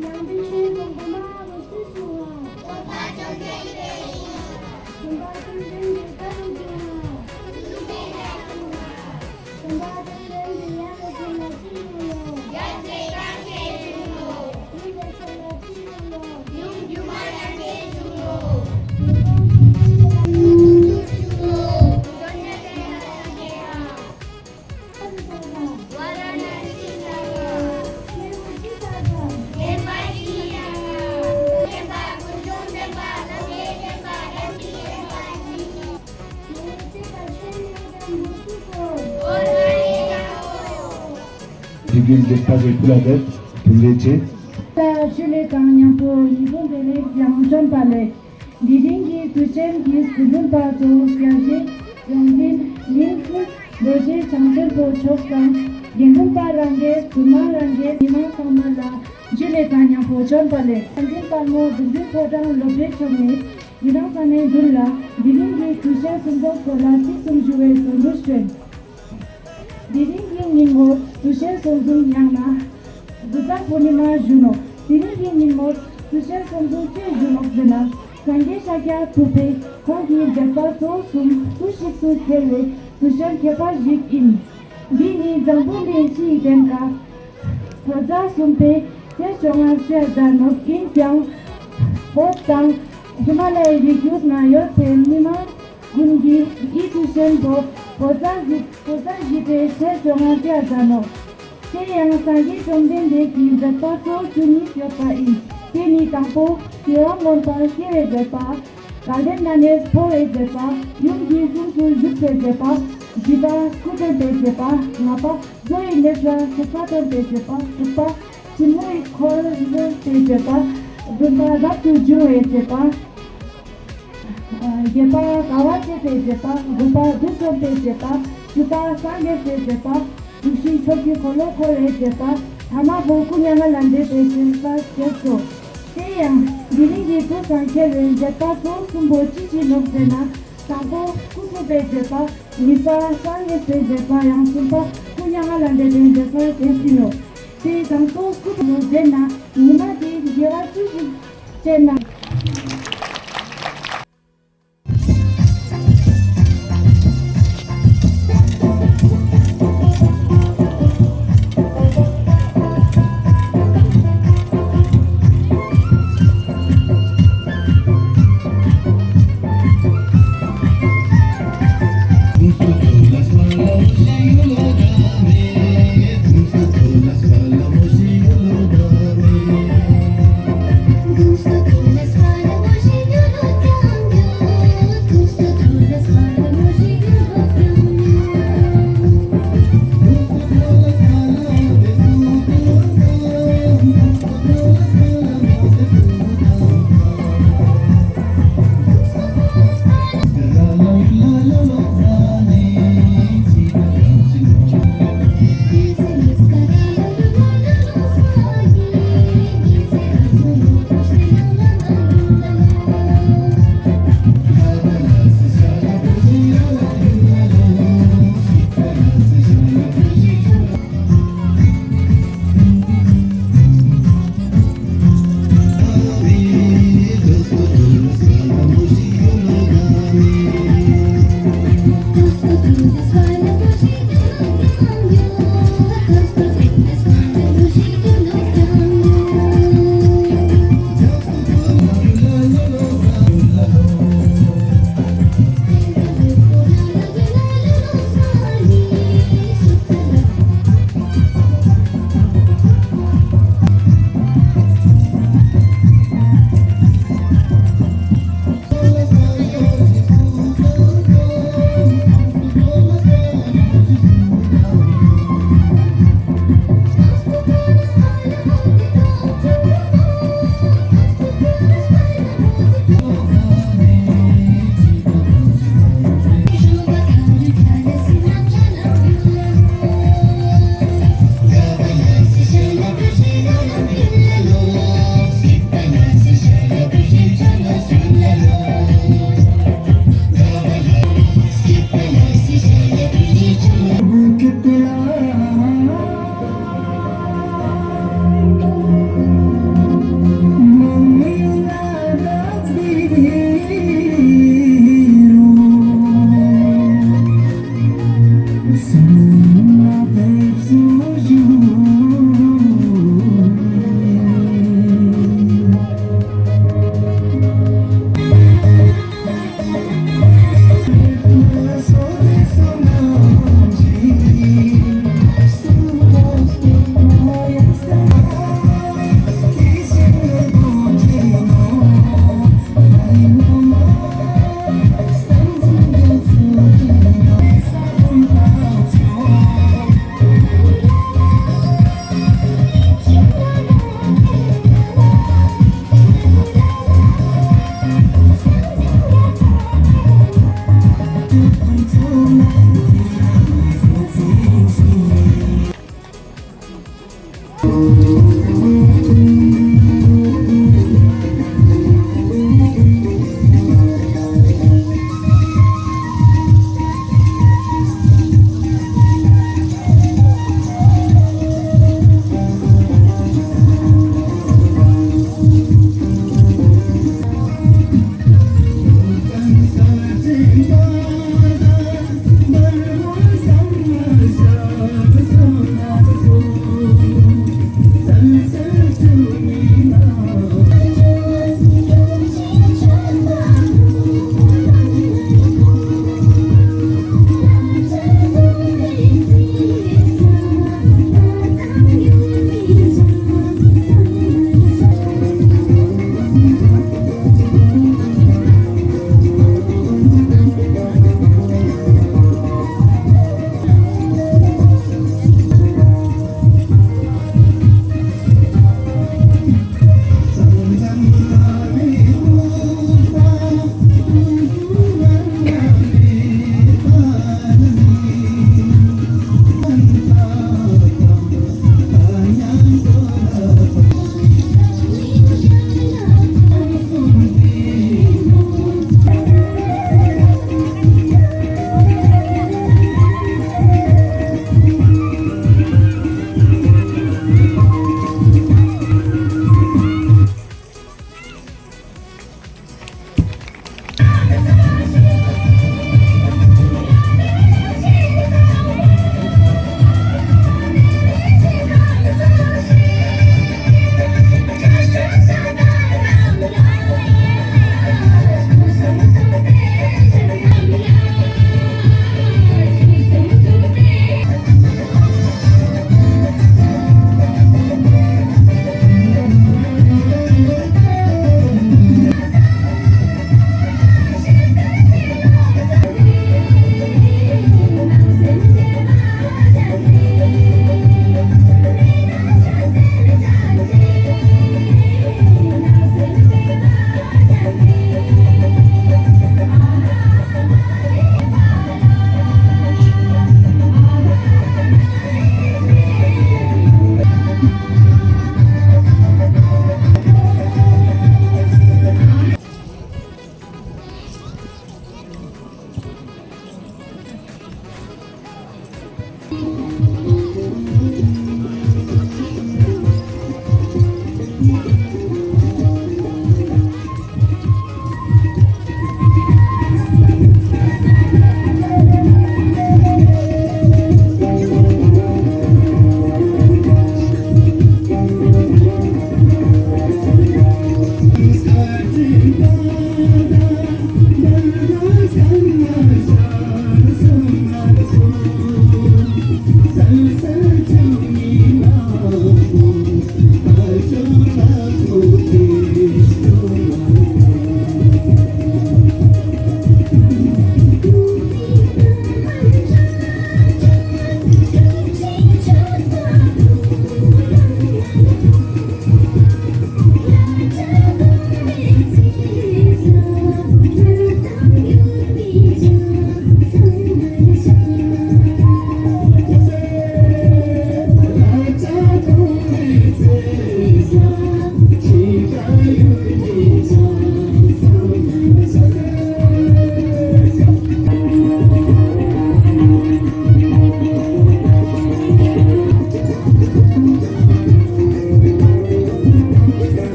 ནང་པའི་ཆོས་ཀྱི་སྒོ་མང་པོ་སུས་སྲུང་བ། སྟོན་པ་བཅོམ་ལྡན་འདས་ཡིན། སྟོན་པ་བཅོམ་ལྡན་འདས་བཀའ་དྲིན་ཅན་ལ། སྟོན་པ་བཅོམ་ལྡན་འདས་ཡབ་ལ་ཕྱིན་ལ་ཅི་བྱུང་ལོ། ཡབ་ཆེན་བཀྲ་ཤིས་བྱུང་ལོ། ཡུམ་ལ་ཕྱིན་ལ་ཅི་བྱུང་ལོ། ཡུམ་སྒྱུ་མ་ལྷ་འདྲེ་བྱུང་ལོ། ཡུམ་ལ་ཕྱིན་ལ་ཅི་བྱུང་ལོ། དེ་རྒྱུན་འདི་ཕ་གི་ཕུ་ལ་དེ་དེ་འདྲའི་ཆེ། ད་ཞུ་ལེ་དང་མཉམ་པོ་ཉི་འབུམ་བདེ་ལེགས་ཡང་བྱོན་པ་ལེགས། དེ་རིང་གི་དུས་ཆེན་གྱི་དགེ་འདུན་པ་གཙོ་བོ་སྐྱབས་རྗེ་ཡོངས་འཛིན་གླིང་ཁུལ་རྡོ་རྗེ་འཆང་ཆེན་པོ་མཆོག་དང་དགེ་འདུན་པ་རང་གི་བཙུན་མ་རང་གི་མི་མང་ཚང་མ་ལ་ཇུ་ལེ་དང་མཉམ་པོ་བྱོན་པ་ལེགས། སངས་རྒྱས་དཔལ་མོ་བདུད་འདུལ་ཕོ་བྲང་སློབ་གྲྭའི་ཕྱོགས་ནས་ཡི་རང་ས་ནས་མདུན་ལ་དེ་རིང་གི་དུས་ཆེན་སྲུང་བརྩི་སྐོར་ལ་ཚིག་གསུམ་ཞུ་བའི་དོན་དུ་བྱོན། དེ་རིང་གི་ཉིན་མོར་དུས་ཆེན་སྲུང་བརྩི་ཡང་ན་བུ་ཚ་པུར་ནི་མ་ཞུ་ནོག་དེ་རིང་གི་ཉིན་མོར་དུས་ཆེན་སྲུང་བརྩི་ཅི་ཞུ་ནོག་ཟེར་ན། སངས་རྒྱས་ཤཱཀྱ་ཐུབ་པས་ཁོང་གི་མཛད་པ་གཙོ་བོ་གསུམ་ཐུགས་གཅིག་ཏུ་འཁྱེར་བའི་དུས་ཆེན་མཁས་པ་ཞིག་ཡིན། འདི་ནི་འཛམ་བུ་གླིང་སྤྱིའི་སྟེང་ག་བོད་ཟླ་གསུམ་པའི་ཚེས་བཅོ་ལྔ་ཟེར་ད་ནོག་ཡིན་ཀྱང་། བོད་དང་ཧི་མ་ལ་ཡའི་རི་རྒྱུད་ན་ཡོད་པའི་མི་མང་ཀུན་གྱིས་ཨི་དུས་ཆེན་པོ་བོད་ཟླ་བཞི་བོད་ཟླ་བཞི་པའི་ཚེས་བཅོ་ལྔ་ཟེར་ད་ནོག་དེ་ཡང་སངས་རྒྱས་བཅོམ་ལྡན་འདས་ཀྱི་མཛད་པ་གཙོ་བོ་བཅུ་གཉིས་ཡོད་པ་ཡིན། དེ་ནི་དང་པོ་སྐྱེ་བ་སྔོན་པ་སྐྱེ་བའི་མཛད་པ། དགའ་ལྡན་ན་ནས་འཕོ་བའི་མཛད་པ། ཡུམ་གྱི་གཟུགས་སུ་བཞུགས་པའི་མཛད་པ། བཞི་པ་སྐུ་སྟོན་པའི་མཛད་པ། ལྔ་པ་བཟོ་ཡི་ལས་ལ་ཐེག་པ་སྟོན་པའི་མཛད་པ། དྲུག་པ་ཐུན་མོང་གི་འཁོར་ལོ་སྟོན་པའི་མཛད་པ། བདུན་པ་རབ་ཏུ་འབྱུང་བའི་མཛད་པ། བརྒྱད་པ་དགའ་བ་བསྐྱེད་པའི་མཛད་པ། དགུ་པ་བདུད་འཇོམས་པའི་མཛད་པ། བཅུ་པ་སངས་རྒྱས་པའི་མཛད་པ། དྲུག་བཞི་མཆོག་གི་འཁོར་ལོ་བསྐོར་བའི་མཛད་པ། ཐ་མ་བོ་སྐུ་མྱ་ངན་ལས་འདས་པའི་མཛད་པ་བཅས་སོ། དེ་ཡང་དེ་རིང་གི་ཐུགས་དང་འཁེལ་བའི་མཛད་པ་གཙོ་བོ་གསུམ་པོ་ཅི་ཅི་ནོག་ཟེར་ན། དང་པོ་སྐུ་ཐུབ་པའི་མཛད་པ། གཉིས་པ་སངས་རྒྱས་པའི་མཛད་པ། ཡང་གསུམ་པ་སྐུ་མྱ་ངན་ལས་འདས་པའི་མཛད་པ་བཅས་ཡིན་ནོ། དེ་དང་པོ་སྐུ་ཐུབ་ནོ་ཟེར་ན། ཉི་མ་དེའི་དགེ་བ་ཅི་ཞིག་བྱས་ན།